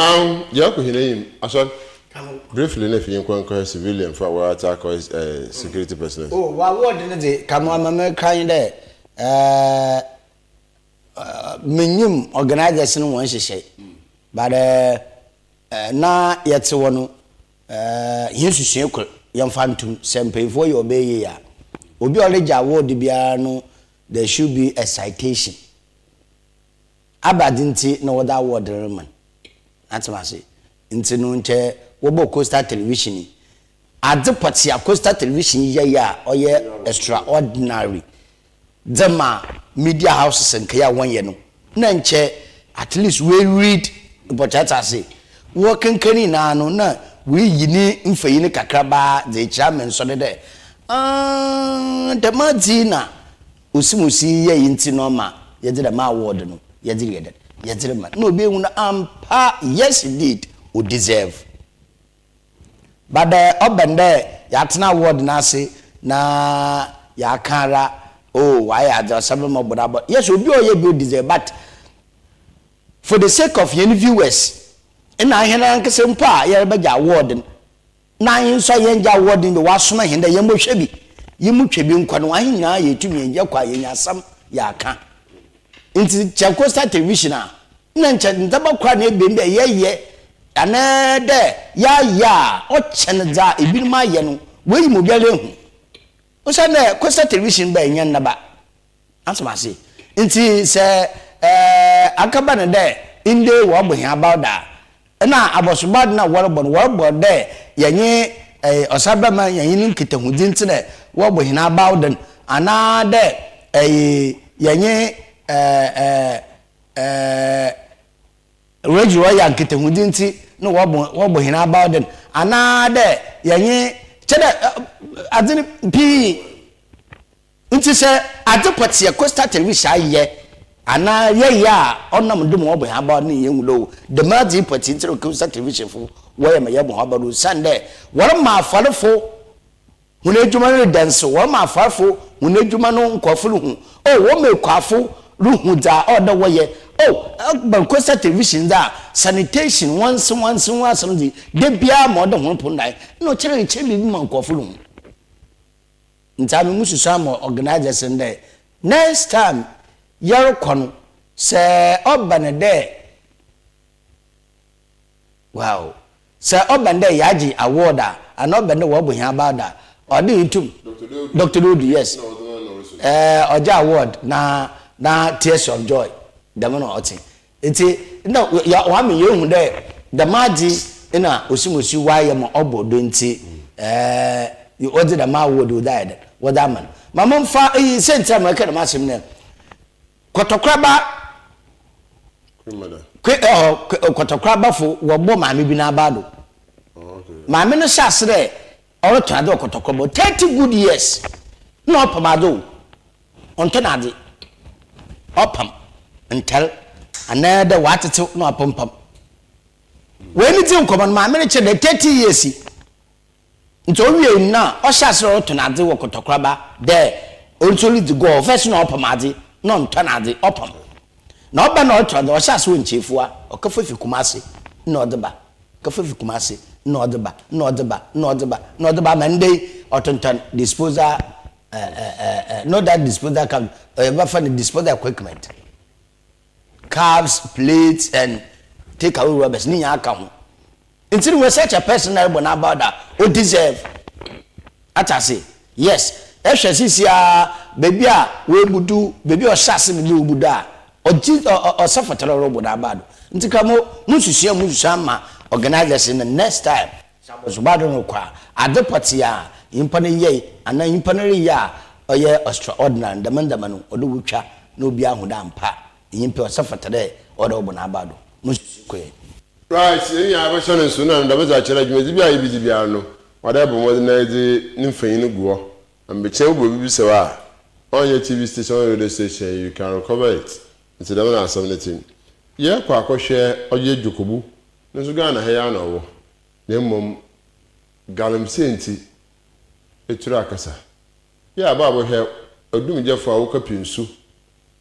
[SPEAKER 1] yɛakɔ hɛn enyim asɔr briefly na afei yɛnkɔ nkɔhwɛ civilian fo a wɔ attack eh, security personnel.
[SPEAKER 2] Oh, wɔ award no dze ka mo ama meka nye dɛ eh, minyim organisers no hɔn nhyehyɛe but eh, na yɛtse hɔ no Hɛn nsusua kor, yɛmfa nto mu, sɛ mpanyimfoɔ yɛ ɔbɛyɛ yie a, obi a ɔregye award biara no there should be a citation. Abadze ntsi na wɔdze award no rema no. Atse me ase? Ntsi no nkyɛ wɔbɔɔ Coastal Television yi, adze pɔtsee a Coastal Television yɛe a ɔyɛ extraordinary dze ma media houses nkae a wɔnnyɛ no, nna nkyɛ at least woeread mpɔkyerɛtse ase. Wɔrekenkan ne nyina no, nna woeyi ne mfonyin no kakraba dze rekyerɛ ama nsɔ no dɛ, aah, dɛm adze yi na Osimosi yi yɛe ntsi na ɔma yɛdze dɛm award no yɛdze reyɛ dɛn, yɛdze rema no. Nna obi ehu no ampa, yes indeed, o deserve. But dɛ ɔbɛn dɛ yɛatsena ward no ase na yɛakã ara, oh ɔayɛ adze, ɔsɛ me mɔbɔ no abɔ. Yes, obi a ɔyɛ bi o deserve but for the sake of hɛn viewers nna hɛn ankasa mpo a yɛrebɛgye award no, na hɛn so a yɛnngye award no bi wɔasoma hɛn dɛ yɛmbɔhwɛ bi, yɛmutwa bi nkɔ no, hɛn nyina yetum yɛkɔ a yenya asɛm yɛakã. Ntsi kyɛ Coastal Television a, nna nkyɛ ndzɛmba kor anaa ebien bi a yɛyɛ anaadɛ yɛayɛ a ɔkyɛn dza binom ayɛ no, woeyi ma obiara ehu. Osiandɛ Coastal Television bae nnyɛ ndɛ ba. Atse me ase? Ntsi sɛ akɛba no dɛ ndɛ yi wɔrobɔ hɛn abaw da a, Nna abɔsobaa no a wɔrobɔ no, wɔrobɔ dɛ yɛnye ɔsabarima yɛnye no nkitahodzi ntsi dɛ wɔrobɔ hɛn abaw do no, anaadɛ yɛnye Reggie Royal nkitahodzi ntsi na wɔrobɔ wɔrobɔ hɛn abaw do no, anaadɛ yɛnye, kyerɛ dɛ adze no pii. Ntsi sɛ adze pɔtsee a Coastal Television ayɛ anaa yɛyɛ a ɔnam do ma wɔbɔ hɛn abaw no na yehu dɛ oh dɛm adze yi pɔtsee ntsi na Coastal Television fo wɔyɛ ma yɛbɔ hɔn abaw no osiandɛ wɔrema afarfo hɔn edwuma no reda nsew, wɔrema afarfo hɔn edwuma no nkorɔfo ruhu, oh wɔma ekuafo ruhu dza ɔwɔ dɛ wɔyɛ, oh ebɛn Coastal Television dze a sanitation wɔnse wɔnse ho asɛm dze da biara ma ɔda hɔn pon do ayɛ nna ɔkyerɛ rekyerɛ biribi ma nkorɔfo ruhu. Ntsi ame mususu ama organisers no dɛ next time yɛrokɔ no sɛ ɔba no dɛ wow sɛ ɔba no dɛ yɛagye award a anaa ɔba no dɛ wɔrobɔ hɛn abaw do a ɔwɔ dɛ yetum Doctor Dodoo yes ɛɛ ɔgye award na na tears of joy dɛm na ɔtse. Ntsi nna ɔama yeehu dɛ dɛm adze yi na Osimosi ɔayɛ ma ɔbɔ do ntsi wɔdze dɛm award yi wɔdze ayɛ dɛn, wɔdze ama no. Ma momfa iyi, siantsir a mereka dɛm asɛm yi nye dɛ, kɔtɔkoraba, kwe ɔhɔ, kɔtɔkorabafo wɔbɔ maame bi n'abaw do. Maame no hyɛɛ ase dɛ ɔrotɔn adze wɔ kɔtɔkoraba, 30 good years nna ɔpam adze o. Ɔnntɔ n'adze, ɔpam ntar anaa dɛ ɔatsetsew na ɔapempam. Oenidzi nkɔmbɔ no, maame no kyerɛ dɛ 30 years yi, ntsi owiei no na ɔhyɛɛ ase dɛ ɔrotɔn adze wɔ kɔtɔkoraba dɛ ɔnntsi oridzi gɔɔ, first nna ɔpam adze na ɔnntɔn adze, ɔpam. Na ɔba na ɔrotɔn adze, ɔhyɛɛ ase wɔ Nkyefua, ɔkɛfa fi Kumasi na ɔdze ba. Kɔfa fi Kumasi na ɔdze ba, na ɔdze ba, na ɔdze ba, na ɔdze ba ama ndɛ yi ɔtontɔn disposal eh, eh, eh, eh, not that disposal cup, yɛbɛfa no disposal equipment. Cups, plates and take away rubbers ne nyinaa ka ho. Nti no when such a person na ɛbɔ n'abaw da, o deserve. Ate ase? Yes. Ɛhwɛ sisi a baabi a wɔabudu, baabi a ɔhyɛ ase baabi a wɔbudu a, ɔgye ɔsɛ fɔtɔrɔ rebɔ n'abaw do. Nti ka mo mo nsusua mo nsusua ama organisers no next time sɛ abɔsobado no kɔ a, ade pɔtee a nyimpa no yɛe anaa nyimpa no reyɛ a. ɔyɛ extraordinary no, dɛm ndzɛmba no ɔwɔ dɛ wotwa na obiara hu dɛ ampa nyimpa yi ɔsɛ fata dɛ ɔwɔ dɛ wɔbɔ n'abaw do. Mo nsusui kɔ yɛ.
[SPEAKER 1] Right, hɛn nyinaa yɛbɛhyɛ no nsew na dɛm dze akyerɛ dɛ dwumadzi biara a yebedzi biara no, ɔwɔ dɛ ebɔ mbɔdzen na edze ne mfonyin gu hɔ. Na mebɛkyerɛ wo biribi bisa wo a, ɔnnyɛ TV station, ɔnnyɛ radio station, you can recover it. Ntsi dɛm na asɛm no tse. Yɛkɔ akɔhwɛ ɔyɛ Dwokobu no so Ghana ha yi ara na ɔwɔ, na mbom galamsey ntsi etur akasa. Yɛ a bɔabɔhwɛ odumgyafo a wokɛpɛ nsu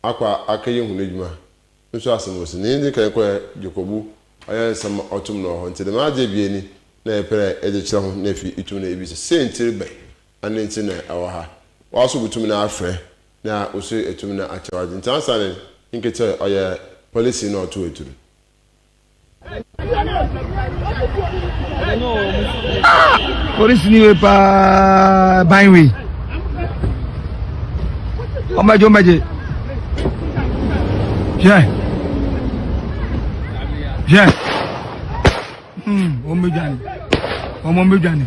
[SPEAKER 1] akɔ akɛyɛ hɔn edwuma nso asɛm wɔ si. Na yɛndzi kan kɔ Dwokobu ɔyɛ nsɛm a ɔtom no wɔ hɔ. Ntsi dɛm adze ebien yi na yɛpɛ dɛ edze kyerɛ ho na efi itum na ibisa siantsir bɛn ana ntsi na ɛwɔ ha. Woara so botum na afrɛ na wo so etum na akyerɛ w'adze. Ntsi ansaana nketse ɔyɛ policy na ɔtow etur.
[SPEAKER 9] Ah! Polisi ni wei paa ban wei. Ɔmɛgye ɔmɛgye. Hwɛ. Hwɛ. Hmm, ɔmɛdwane. Ɔmɔmɛdwane.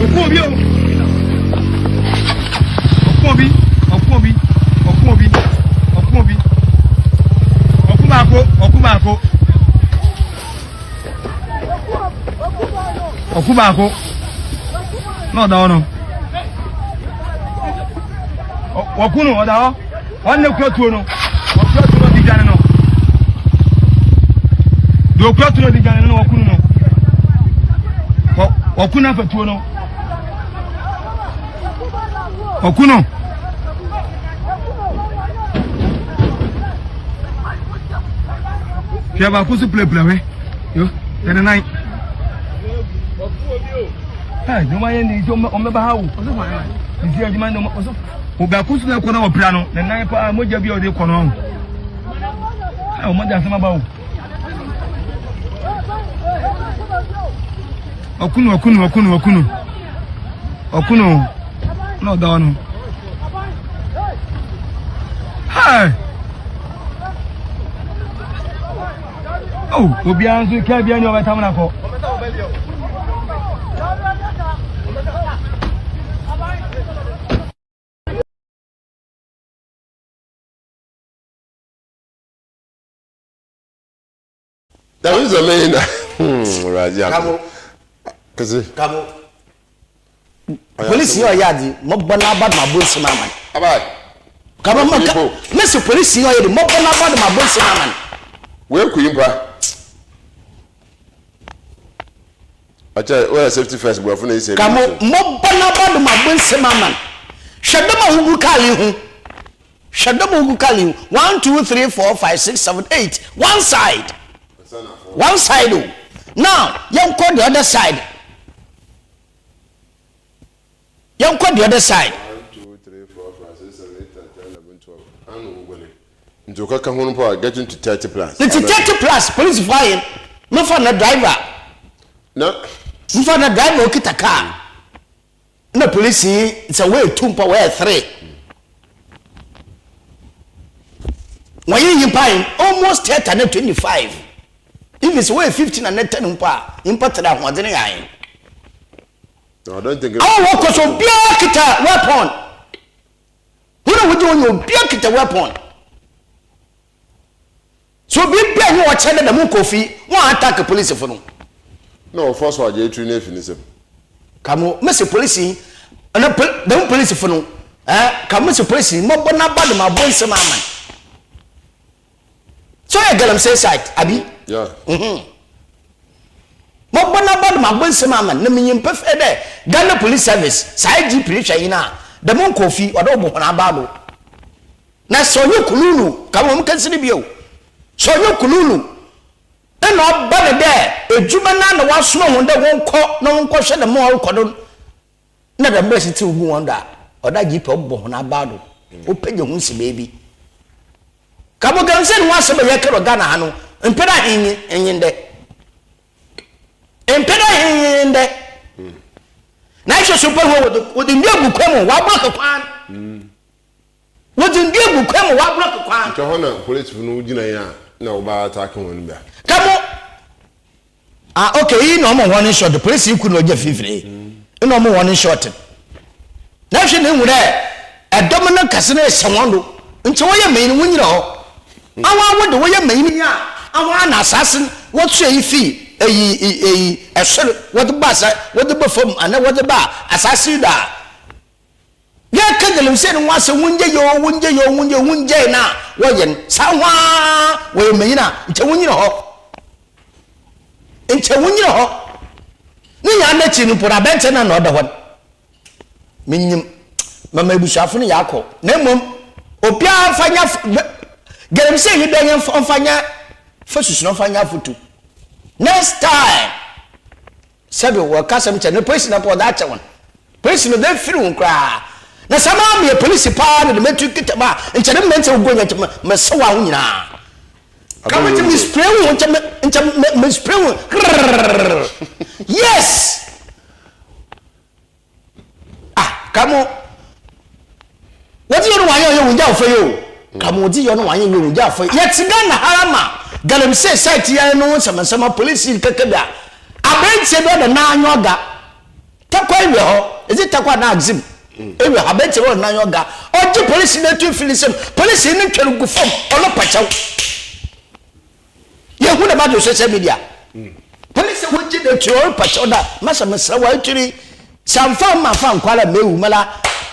[SPEAKER 9] Ɔko obi o. Ɔko obi, ɔko obi, ɔko obi, ɔko obi. Ɔko baako, ɔko baako. Ɔko baako. Na ɔda hɔ no. Wɔku no, ɔda hɔ. Wɔn na kura tuo no. Wɔkura tuo no ɔde dwane no. Deɛ ɔkura tuo no ɔde dwane no na wɔku no no. Wɔku no afa tuo no. Wɔku no. Hwɛ baako so pirapira hwɛ. Yo, hwɛ ne nan. Hey, adwuma yɛ ne nti ɔmbɛba ha o. Nti adwuma ne ɔsɔ. Obiako so na ɛkɔ na ɔpira no, ne nan paa mogya bi a ɔde kɔ no ɔho. Ɛ ɔmo de asɛm aba o. Ɔkunu ɔkunu ɔkunu ɔkunu ɔkunu na ɔda hɔ no. Hey! Oh, obiara nso kaa biara ni ɔbɛtam no akɔ.
[SPEAKER 1] Dɛm nsɛm yi na hmm Awurade akɔ. Kese.
[SPEAKER 2] Kamo. Polisi yɛ ɔyɛ adi mɔbɔ n'aba de ma bɔ nsɛm ama no.
[SPEAKER 1] Abai.
[SPEAKER 2] Kamo mɔ ka mesi polisi yɛ ɔyɛ de mɔbɔ n'aba de ma bɔ nsɛm ama no.
[SPEAKER 1] Wei ku nyimpa. Ɔkyɛ wɔyɛ safety first borɔfo na esi.
[SPEAKER 2] Kamo mɔbɔ n'aba de ma bɔ nsɛm ama no. Hwɛ dɛm a wogu kaa yi ho. Hwɛ dɔm a wogu kar yi mu, one, two, three, four, five, six, seven, eight, one side, one side o. Now yɛnkɔ the other side, yɛnkɔ the other side.
[SPEAKER 1] One, two, three, four, five, six, seven, eight, nine, ten, eleven, 12. Ano wogu ne. Nti wokaka ho no mpo a getting to 30 plus.
[SPEAKER 2] Nti 30 plus polisifo ayɛ mfa na driver.
[SPEAKER 1] Na.
[SPEAKER 2] Mfa na driver okita car. Na polisi yi sɛ woetu mpo a wɔyɛ three. Wɔyɛ nyimpa yi almost 30 ana 25. Even sɛ wɔyɛ 15 ana 10 mpo a, nyimpa three ahoɔdzen yɛ ahen. Awo wɔkɔ so obiara kita weapon. Hɔn a wogye wɔn nyɛ obiara kita weapon. So biribi a nye ɔkyerɛ dɛ dɛm nkorɔfo yi wɔn attack polisifo no?
[SPEAKER 1] Na ɔfa so agye eturi no efi ne nsam.
[SPEAKER 2] Ka mo mese polisi yi na pol dɛm polisifo no eh ka mo mese polisi yi mɔbɔ n'aba do mabɔ nsam ama no. So ɔyɛ galamsey site abi?
[SPEAKER 1] Yeah.
[SPEAKER 2] Mm-hmm. Mɔbɔ n'aba do mabɔ nsam ama no na minyim pefee dɛ Ghana Police Service saa IGP rehwɛ hɛn a dɛm nkorɔfo yi ɔdɛ wɔbɔ hɔn aba do. Na sɛ ɔnyɛ kululu, ka hom kɛse no bio, sɛ ɔnyɛ kululu nna ɔba no dɛ edwuma no ara na wɔasoma hɔn dɛ wɔnkɔ na wɔnkɔhwɛ dɛm ma ɔrokɔ do no, nna dɛm mbrɛ tsetsew gu hɔn do a, ɔda GP ɔbobɔ hɔn abaa do, opegya hɔn si beebi. Ka mo galamsey no ho asɛm a yɛreka wɔ Ghana ha no, mpɛn ahe nye nye ndɛ? Mpɛn ahe nye ndɛ? Na ehwɛ so mpo a, wɔdze ndua gu kwan mu, wɔablɔk kwan. Wɔdze ndua gu kwan mu, wɔablɔk kwan.
[SPEAKER 1] Nkyɛ hɔ na polisifo no gyinae a nna wɔba attack hɔn bi a.
[SPEAKER 2] Ka mo ah okay iyi na ɔmo hɔn shot polisi yi ku na ɔgya fifire. Nna ɔmo hɔn short no. Na ehwɛ na ehu dɛ dɔm no kɛse no rehyɛ hɔn do, nkyɛ wɔyɛ mbanyin no wonyina hɔ. Awoara wɔde wɔyɛ mbanyin yi a, awoara na asaase no wɔtsoa yi fi eyi eyi sor wɔdze ba asa wɔdze ba famu anaa wɔdze ba asaase yi do a, yɛreka galamsey no ho asɛm, wongyae o, wongyae o, wongyae o, wongyae no a wɔyɛ no, saa ho ara wɔyɛ mbanyin a, nkyɛ wonyina hɔ. Nkyɛ wonyina hɔ. Ne nyinaa n'ekyir no mpo no, abɛntsɛ no na ɔda hɔ no. Minyim, mama ebusuafo no yɛakɔ, na mbom obiara mfa nyɛ galamsey yi dɛ yɛmfa ɔmfa nyɛ fasusu na ɔmfa nyɛ afotu. Next time, sɛbi wɔka asɛm kyerɛ no, polisi na mpo ɔdze akyɛ hɔn. Polisi no ɔdze efir hɔn koraa. Na sɛ maa meyɛ polisi paa na dɛm etu kita mu a, nkyɛ dɛm mberantsɛ wogu hɔ nkyɛ mesew ahɔn nyinaa. Ka me nkyɛ me spray wo nkyɛ me nkyɛ me me spray wo krrrr yes ah ka mo wɔdze yɛ no wɔanyɛ ɔyɛ wɔn gya ɔfɛ yɛ o ka mo wɔdze yɛ no wɔanyɛ yɛ wɔn gya ɔfɛ yɛ te Ghana ha ma galamsey site yɛ no nsɛmnsɛm a polisi kɛkɛ bi a aberanteɛ bi ɔda n'anyɔ ɔga Takwa ewia hɔ, edze takwa anaa adzem ewia hɔ, aberantsɛ bi ɔrenan ɔga, ɔgye polisi no etu fi ne nsamu, polisi no twer gu famu, ɔno pa kyɛw. Yehu dɛm adze wɔ social media. Polisi a wɔgye no etu, ɔrepa kyɛw dɛ, masa meserɛ wo, etu yi, sɛ ammfa amma ammfa annkɔ ara a mewu, mara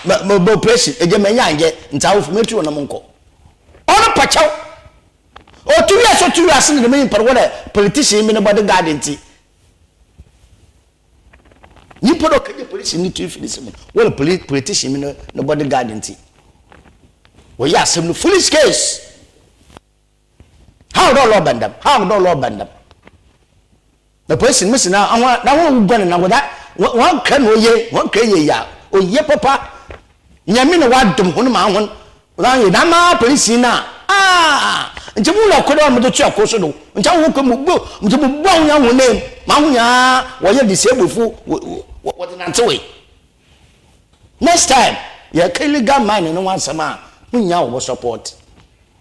[SPEAKER 2] mebɔ operation, egya m'enyi anngye, ntsi awofo metu hɔn na monkɔ. Ɔrepa kyɛw. Otu wiase otu wiase na dɛm nyimpa no wɔdɛ politician bi no body guard ntsi, Nyimpa dɛ ɔkɛgye polisi ne tsir fi ne nsamu no, wɔyɛ poli politician bi no no body guard ntsi, wɔyɛ asɛm no foolish case. How dɛ ɔlɔ ɔbɛn dɛm? How dɛ ɔlɔ ɔbɛn dɛm? Na polisi no mesi na ahɔn na hɔn guan na wɔda wɔn kra na oye, wɔn kra yɛ ya, oye papa. Nyame na ɔadom hɔn ma hɔn wɔayɛ na ama polisi no a ah nkyɛ mo wura kor a medze toa kor so do nkyɛ hɔn kɔ mu bo nkyɛ mo bɔ hɔn hɔn nan ma hɔn nyinaa wɔyɛ disablefo wɔdze nantsewee. Next time yɛka illegal mining no ho asɛm a mo nyinaa wɔbɔ support.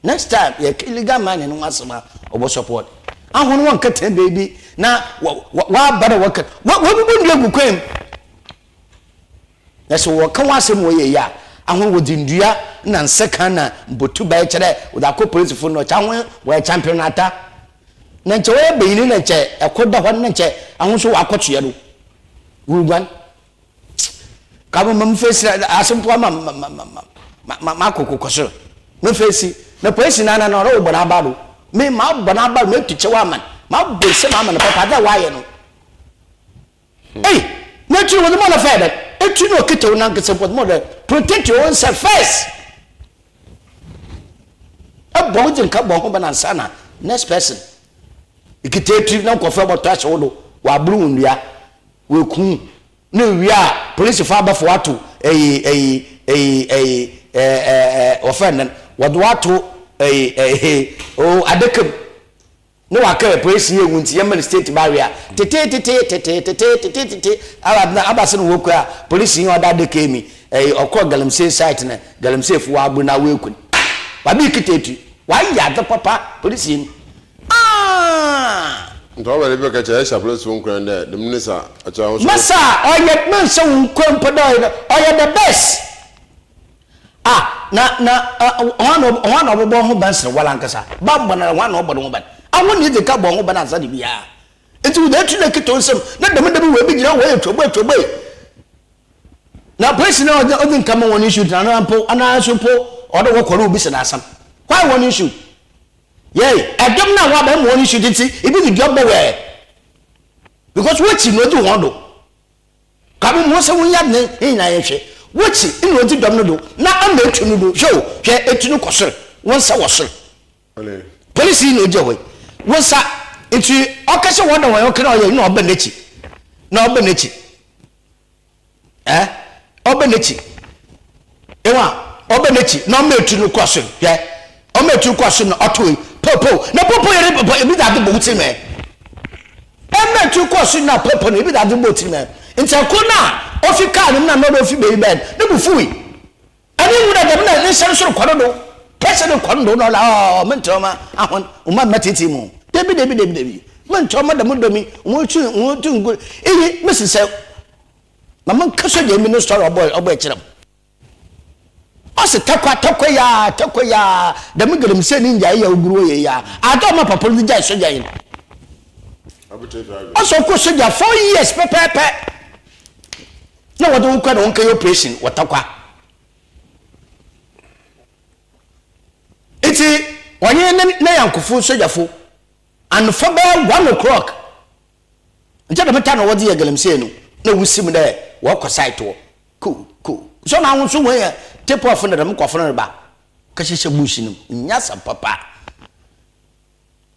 [SPEAKER 2] Next time yɛka illegal mining no ho asɛm a wɔbɔ support. Ahɔn wɔnkɛtena beebi na wɔaba dɛ wɔka wɔbubu ndua gu kwan mu. Na sɛ wɔka ho asɛm wɔ yie a, ahon wɔdze ndua na nsekan na mbotubae kyerɛ wɔdze akɔ polisifo no nkyɛ ahon wɔyɛ champion ata. Na nkyɛ wɔyɛ banyin na nkyɛ kor da hɔ no na nkyɛ ahon so wɔakɔtoa do woruguan. Ka mo ma mfesi asɛm mpo ama makɔ kɔ sor. Mefesi na polisi no ana na ɔrobɔ n'aba do. Me mabɔ n'aba do metu kyɛw ama no, mabɔ nsam ama no papa adze a ɔayɛ no. Ei, n'ekyir wɔdze bɔɔl no fɛɛ dɛn? Ekyir na okitsa wo nankasa mpo wɔdze bɔɔl dɛ protect your own self first. Ebɔ wo dze nka bɔ ho ban ansaana next person. Ikitsa ekyir na nkorɔfo bɔtɔ ahyɛ wo do, wɔabor wo ndua, woeku wo. Na ewie a, polisifo abɛfa wo ato eyi eyi eyi eyi ɛɛ ɛɛ wɔfrɛ no dɛn? Wɔdze wo ato eyi eyi oo adaka mu. Ne waka yɛ polisi yɛ wu nti yɛma no state barrier tetetetetetetetetete aba na aba se no wɔ kura polisi yi ɔda adaka mi ɛyi ɔkɔ galamsey site na galamsey fo wa abu na wa ekun wa bi kita etu wa yɛ adze papa polisi yi aah.
[SPEAKER 1] Nti ɔbɛ de bɛka kyɛ ɛhyɛ apolisi fo nkuran dɛ dɛm ne sa ɔkyɛ ahosuo.
[SPEAKER 2] Masa ɔyɛ menhyɛ wo nkuran mpo dɛ ɔyɛ the best. Ah, na, na, ah, hwan na, hwan na ɔbɛbɔ ho ban sene wala ankasa? Bammɔ no ara, hwan na ɔbɔ ne ho ban? Awo na edzi ka bɔ ho ban ansa na biara. Nti wo etu na ekita wo nsam, na dɛm dɛm wei bi gyina hɔ wɔyɛ tuoboe tuoboe. Na polisi na ɔdze ɔdze nka ma wɔn shoot na anaa mpo anaa nso mpo ɔdɛ wɔkɔ no obi sɛ n'asɛm. Why wɔn shoot? Yɛi, ɛdɔm na wɔaba ma wɔn shoot nti ebi dze dua bɔ wɛɛ. Because wɔkyi na ɔdzi wɔn do. Ka mo ho sɛ wonyɛ adze na hɛn nyina yɛnhwɛ. Wotsi nna odzi dɔm no do na ama etu no do. Hwɛ o, hwɛ, etu no kɔ sor, wo nsa wɔ sor. Polisi yi na ogyina hɔ yi, wo nsa, ntsi ɔkɛhyɛ hɔn na hɔn ɔkɛ na ɔyɛ nna ɔba n'ekyir, na ɔba n'ekyir. Eh, ɔba n'ekyir. Ehu a, ɔba n'ekyir na ɔma etu no kɔ sor, hwɛ, ɔma etu no kɔ sor na ɔtow yi, pow pow, na pow pow yɛ dɛ, ebi dze adze bɔ wo tsir mu ɛ. Mma etu kɔ sor na pow pow no, ebi dze adze bɔ wo tsir mu ɛ. Ntsi kor no a ofi kaar no mu na na ofi beebi bae no, no bo fuwii. Ɛno nnhu dɛ dɛm na ne nsa no so rokɔ no do, pressure no rokɔ no do na ɔla ɔɔ, menntse ɔma ahon, mma mma tseetsee mu. Dabi dabi dabi dabi, menntse ɔma dɛm dɔm yi, hɔn tu hɔn tu ngu, iyi mese sɛ. Ma menka sogya bi no story ɔbɔ ɔbɔ kyerɛ mo. Ɔse tɛkwa tɛkwa yi aa tɛkwa yi aa dɛm galamsey ne ngyae yi a oguru hɔ yɛ yi aa adze a ɔma papa no dze gyae sogya yi no. Ɔse ɔkɔ sogya 4 years pɛpɛɛpɛ na wɔdze wo kɔ na wɔnkɛyɛ operation wɔ tɛkwa. Ntsi ɔnye ne ne nyankofo sogyafo anofa bɛyɛ 1 o'clock Nkyɛ dɛm ta na wɔdze yɛ galamsey no na wosi mu dɛ wɔkɔ site hɔ ko ko so na ahosu hɔn yɛ tip off na dɛm nkorɔfo no reba kɛhyehyɛ bush no mu nnyɛ asɛm papa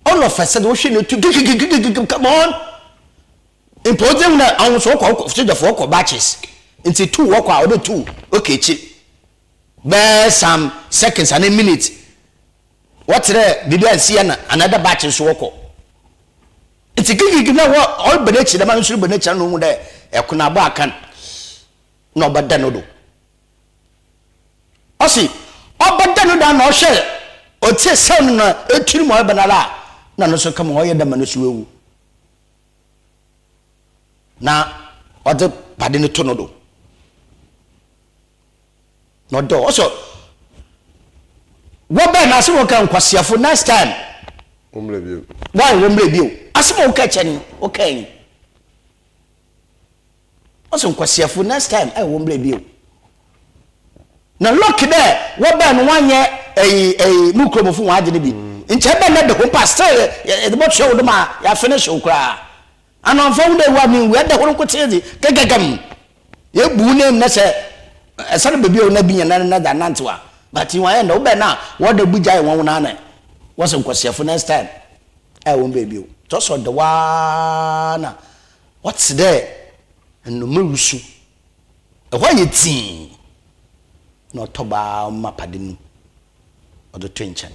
[SPEAKER 2] all of a sudden wohwɛ no tu gigigigigigi come on mpo ɔdze hu dɛ ahosu wɔkɔ wɔkɔ sogyafo wɔkɔ batches nti tu wɔkɔ a ɔdɛ tu okay ekyir bɛɛ some seconds anaa minutes wɔtse dɛ biribi ansi ana another batch nso wɔkɔ. Ntsi gigigigi na wɔ ɔreba n'ekyir dɛm ara so reba n'ekyir na ohun dɛ ɛko no abɔ akan na ɔbɛda no do. Ɔse ɔbɛda no do a na ɔhwɛ ɔtsie sound no na etur mu ɔreba no ara a na no so kama ɔyɛ dɛ ma no so ewu. Na ɔdze pade no to no do. Na ɔdɔ ɔsɔ wɔbɛn na asɛm a wɔka nkwaseafo next time
[SPEAKER 1] wɔmmrɛ bio
[SPEAKER 2] why wɔmmrɛ bio asɛm a wɔka kyɛ no wɔka yi ɔsɛ nkwaseafo next time ɛ wɔmmrɛ bio na luck dɛ wɔbɛn no wɔanyɛ ɛyi ɛyi mu kuromofo wɔn agye no bi nkyɛn bɛn na de ho pa still yɛde bɔtwe wo do ma yɛafinish wo koraa. Ana ɔmmfa ho dɛ ewu a mennwu, ɛda hɔ nkotsee dze, gagagam, yebu wo name na sɛ ɛsan ba bio na bi nya na na dze anantsew a, but hɔn ayɛ ndɛ, wobɛn na wɔda bu gyae hɔn ho na wɔse nkwasiafo next time a wɔmmba bio. Ntsi ɔsɛ ɔda hɔ ara na ɔtse dɛ nnoma rusu, hɔ ayɛ dzinn na ɔtɔ baa ɔma pade no mu ɔdze to nkyɛn.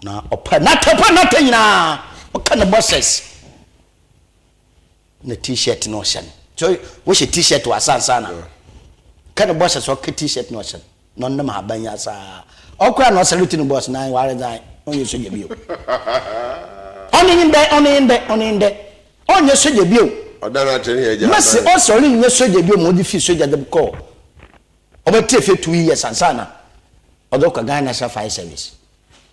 [SPEAKER 2] Na ɔpɛ n'ata pɛ n'ata nyinaa ɔka ne boxers na t-shirt na ɔhyɛ no so wohyɛ t-shirt wɔ asansa na ka ne boxers ɔka t-shirt na ɔhyɛ no na ɔnam ahaban yi asaa ɔkora na ɔsɛlute ne boss na ware dze ɔnyɛ sogya bio ɔne nye ndɛ ɔne nye ndɛ ɔne nye ndɛ ɔnyɛ sogya bio mɛsi ɔsɛ ɔrenyɛ sogya bio ma ɔde fi sogya de kɔɔ ɔbɛte efe 2 years ansa na ɔde kɔ Ghana National Fire Service.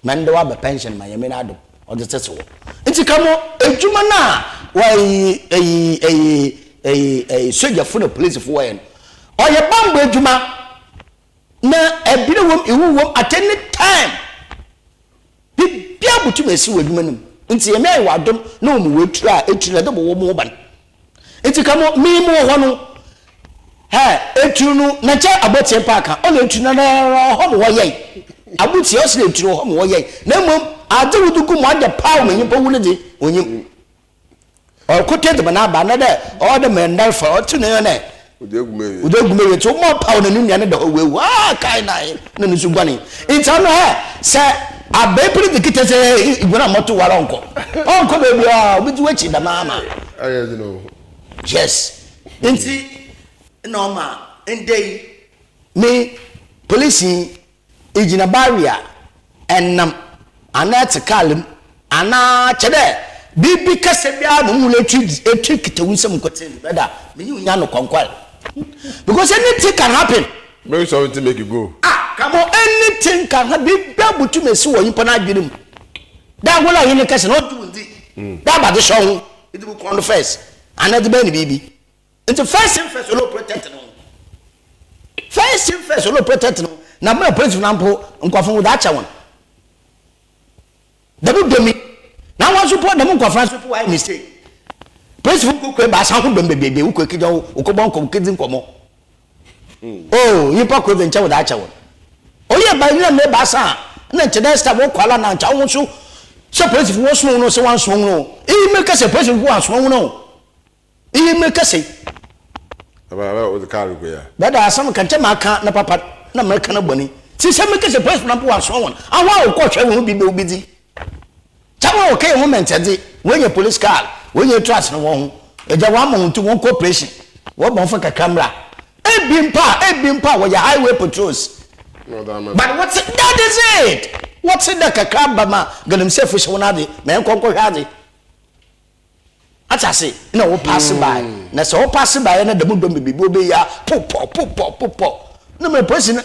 [SPEAKER 2] Na ndɛ ɔaba pension ma Nyame n'adom ɔdze tsetse hɔ. Ntsi ka mo edwuma no a wɔayi eyi eyi eyi eyi sogyafo na polisifo wɔyɛ no, ɔyɛ bambɔ edwuma na ebir wɔ mu, ewu wɔ mu at any time. Biribiara botum esi wɔ edwuma no mu. Ntsi Nyame ayɛ wo adom na wɔma wo etur a, etur no edze bɔwɔ moho ban. Ntsi ka mo, me mowɔ hɔ no, hɛ, etur no, na nkyɛ abɔtsia mpo akã, ɔna etur no ara ɔhɔ ma wɔyɛe. Abotsia, ɔse dɛ etur ɔhɔ ma wɔyɛe, na mbom adze wɔdze gu mu adɛ paaw ma nyimpa wu no dze, onnyim. Ɔrokoto edziban aba, anaadɛ ɔwɔ dɛ ma ndar fa, ɔtse no nɛ,
[SPEAKER 1] Wɔdze egu mu ewie.
[SPEAKER 2] Wɔdze egu mu ewie, ntsi wɔma ɔpaw na no nua no da hɔ oewu, ah, kae na ahe, na no so guanee. Ntsi ɔno hɛ, sɛ abɛɛpir dze kita sɛ iguan a mɔtow ara ɔnnkɔ, ɔnnkɔ beebiara, obedzi w'ekyir dɛm ara ma.
[SPEAKER 1] Ayɛ dzen o.
[SPEAKER 2] Yes, ntsi nna ɔma ndɛ yi me polisinyi Igyina barrier a, enam anaa etse kaar mu anaa kyerɛ dɛ biribi kɛse biara na ohun etur etur kitsa wo nsamu nkotsee no brɛda menye wo nyi anokwankwar because anything can happen.
[SPEAKER 1] Make something make e go.
[SPEAKER 2] Ah come on anything can happen biribiara botum esi wɔ nyimpa n'adwen mu dɛ ahɔn a nye no kɛse no ɔnngye wo nndzi dɛ abadze hyɛ wo ho edze wo kɔn do first anaa edze bɛyɛ no biribi. Nti first thing first ɔlɔ protect no first thing first ɔlɔ protect no na mmerɛ polisi na mpo nkurɔfo wɔdze akyɛ wɔn dɛm dɔm yi na wɔn nso po dɛm nkurɔfo nso po wɔayɛ mistake polisi fo kɔ ebaasa ho dɔm bebrebe wokɔ ekegya wo wokɔ bɔ nkɔmɔ kedzi nkɔmɔ oh nyimpa kor dze nkyɛ wɔdze akyɛ wɔn oyɛ ba nyina mmerɛ ebaasa a na nkyɛ next time wɔkɔ ala na nkyɛ wɔn nso sɛ polisi fo wɔsoma wɔn sɛ wɔansoma wɔn o iyi mmerɛ kɛsɛ polisi fo wɔansoma wɔn o. Iyi merekasa yi. Dada asɛm nka nkyɛ maka na papa na mereka no bɔne. Tsi sɛ mekasa police na mpo wɔasoa hɔn. Ahɔn a wɔkɔ hwɛ hɔn bi bɛ obi dzi. Kyɛ hɔn a wɔkɛyɛ hɔn mɛntsɛdze, woenya police car, woenya trust no hɔn ho. Egya wɔama hɔn tum wɔnkɔ operation. Wɔbɔ hɔn fa kakra mbra. Ebi mpo a, ebi mpo a wɔyɛ highway patrols. But wɔtse, that is it! Wɔtse dɛ kakra aba ma galamseyfo hyɛ hɔn adze, ma yɛnkɔ nkɔhwɛ adze. Ate ase? Nna wo paase bae. Na sɛ wo paase baeɛ na dɛm dɔm bebrebe wobɛyi a, popɔ, popɔ, popɔ. Na mmerɛ polisi no,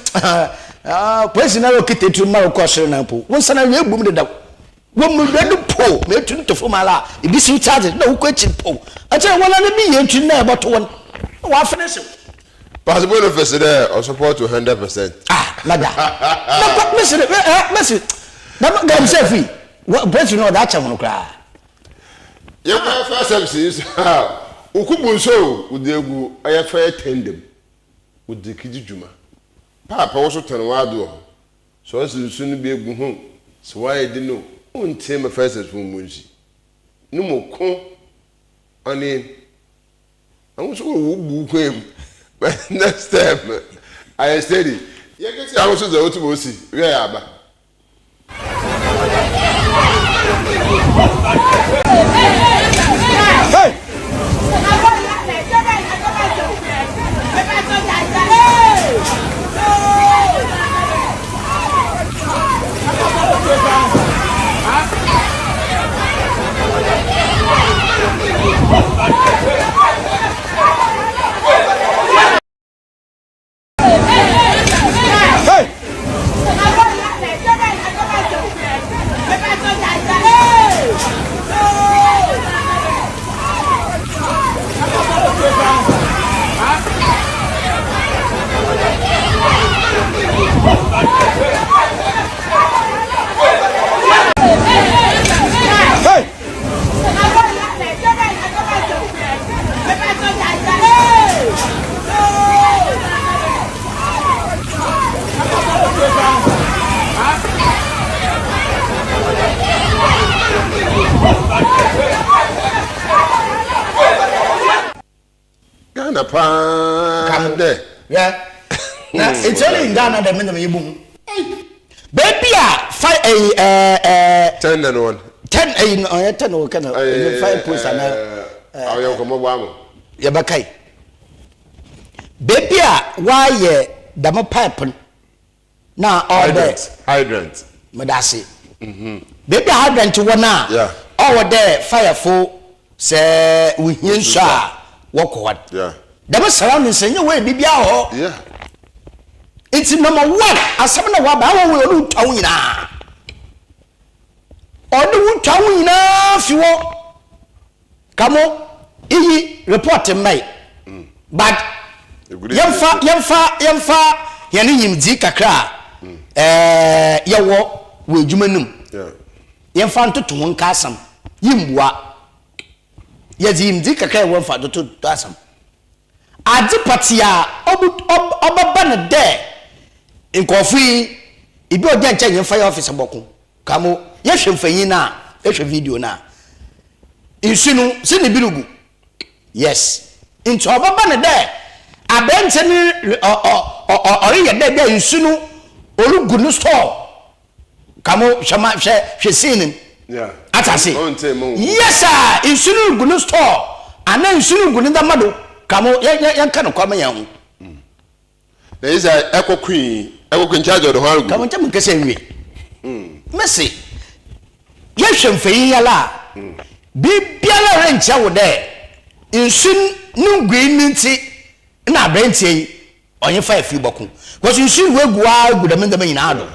[SPEAKER 2] ah, polisi no ara ɔkita eturo no ma wokɔ soro na mpo, wo nsa no awie abum dedaw. Wɔ mmerɛ no po, ma etu no to fam ara a, ebi siw charges, na wokɔ akyiri po. Ɛkyɛ wɔn ara bi yɛ etu no na ɛbɔto wɔn, na wɔafene hyew.
[SPEAKER 1] Pastor Boniface dɛ ɔsupport wo 100%.
[SPEAKER 2] Ah, mada. Mɛkɔ, mesi, eh, mesi, dɛm galamsey firi, polisi no ɔde akyɛ ho no koraa.
[SPEAKER 1] Yɛkɔ fire service yi so a, wokubu nsu o, wodze egu ɔyɛ fire tender mu, wodze kedzi dwuma. Paapa wo so tɔn w'adze wɔ hɔ, sɛ ɔsɛ nsu no bi egu ho, sɛ wɔayɛ dzen o, wonntsie ma fire service fo mbu nsu. No mu ko ɔne Ɛho nso wɔ wo bu kwan mu. But next time ayɛ steady. Yɛnkɛsi ahosuo dza otum osi wia yɛ aba.
[SPEAKER 9] Hey!
[SPEAKER 1] Ghana paa dɛ.
[SPEAKER 2] Yeah. Na it's only in Ghana dɛ me na me bu ho. Baby a fa ɛyi ɛɛ ɛɛ.
[SPEAKER 1] Ten na no one.
[SPEAKER 2] Ten ɛyi no ɔyɛ ten wɔ kɛnɛ ɛyɛ fire post ana.
[SPEAKER 1] Ɔyɛ nkɔmɔ bɔ ama.
[SPEAKER 2] Yɛbɛka yi. Baby a wayɛ dɛm pipe no. Na ɔwɔ dɛ.
[SPEAKER 1] Hydrant.
[SPEAKER 2] Medase. Beebi a hydrant wɔ no a, ɔwɔ dɛ firefo sɛ wohia nsu a wɔkɔ hɔ no. Dɛm surroundings no nnyɛ hɔ yɛ biribiara wɔ hɔ. Ntsi number one, asɛm no a wɔaba, awɔ wei ɔne wo twa wo nyinaa. Ɔne wo twa wo nyinaa fi hɔ. Ka mo iyi report mbae but yɛmfa yɛmfa yɛmfa hɛn nyimdzee kakra a ɛɛ yɛwɔ wɔ edwuma no mu yɛmfa ntoto ho nka asɛm yi mboa yɛdze nyimdzee kakra a yɛwɔ mfa ntoto asɛm adze pɔtsee a ɔbo ɔbɛba no dɛ nkorɔfo yi ebi wɔ dɛ nkyɛ nyimfa yɛ office bɔko Ka mo yɛhwɛ mfonyin no a, ehwɛ video no a, nsu no sɛ ne bi rugu. Yes. Ntsi ɔbɛba no dɛ aberantsɛ no ɔ ɔ ɔ ɔreyɛ dɛ dɛ nsu no orugu no store. Ka mo hwɛ ma hwɛ hwɛ scene no.
[SPEAKER 1] Yeah.
[SPEAKER 2] Atse ase?
[SPEAKER 1] Ɔnntse mma onngu.
[SPEAKER 2] Yes a nsu no rugu no store anaa nsu no rugu ne ndzɛmba do. Ka mo yɛ yɛ yɛnka nokwar ma hɛnho.
[SPEAKER 1] Na yi sɛ ɛkɔ kui ɛkɔ kui nkyɛn ɔde ho agu.
[SPEAKER 2] Kàwọn nkyɛn mu nkɛsɛ nwie. Mese yɛhwɛ mfonyin yi ara a, biribiara renkyerɛ wo dɛ nsu no ngui no ntsi na aberantsɛ yi ɔnye fire fir bɔko. Because nsu no woegu ara gu dɛm ndzɛmba nyina do.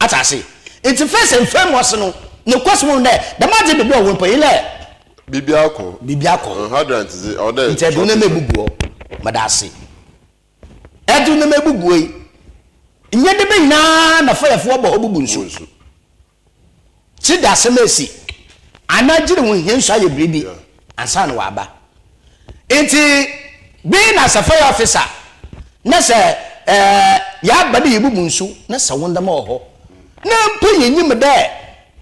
[SPEAKER 2] Atse ase? Ntsi first and foremost no, nokwasɛm wɔ mu dɛ dɛm adze beebi a ɔwɔ mpo yi lɛ.
[SPEAKER 1] Biribi akɔ.
[SPEAKER 2] Biribi akɔ.
[SPEAKER 1] Hydrant dze ɔwɔ dɛ.
[SPEAKER 2] Ntsi ɛdze wo ndzɛmba ebugu hɔ. Meda ase. Ɛdze wo ndzɛmba ebugu hɔ yi, nnyɛ dɛbɛ nyina na fayɛfo wɔba hɔ bubu nsu. Tse dɛ asɛm esi, anaa gyedɛ wohia nsu ayɛ biribi ansaana wɔaba. Ntsi being as a fire officer na sɛ yɛaba dɛ yebubu nsu na sɛ wo ndzɛmba wɔ hɔ na mpo yenyim dɛ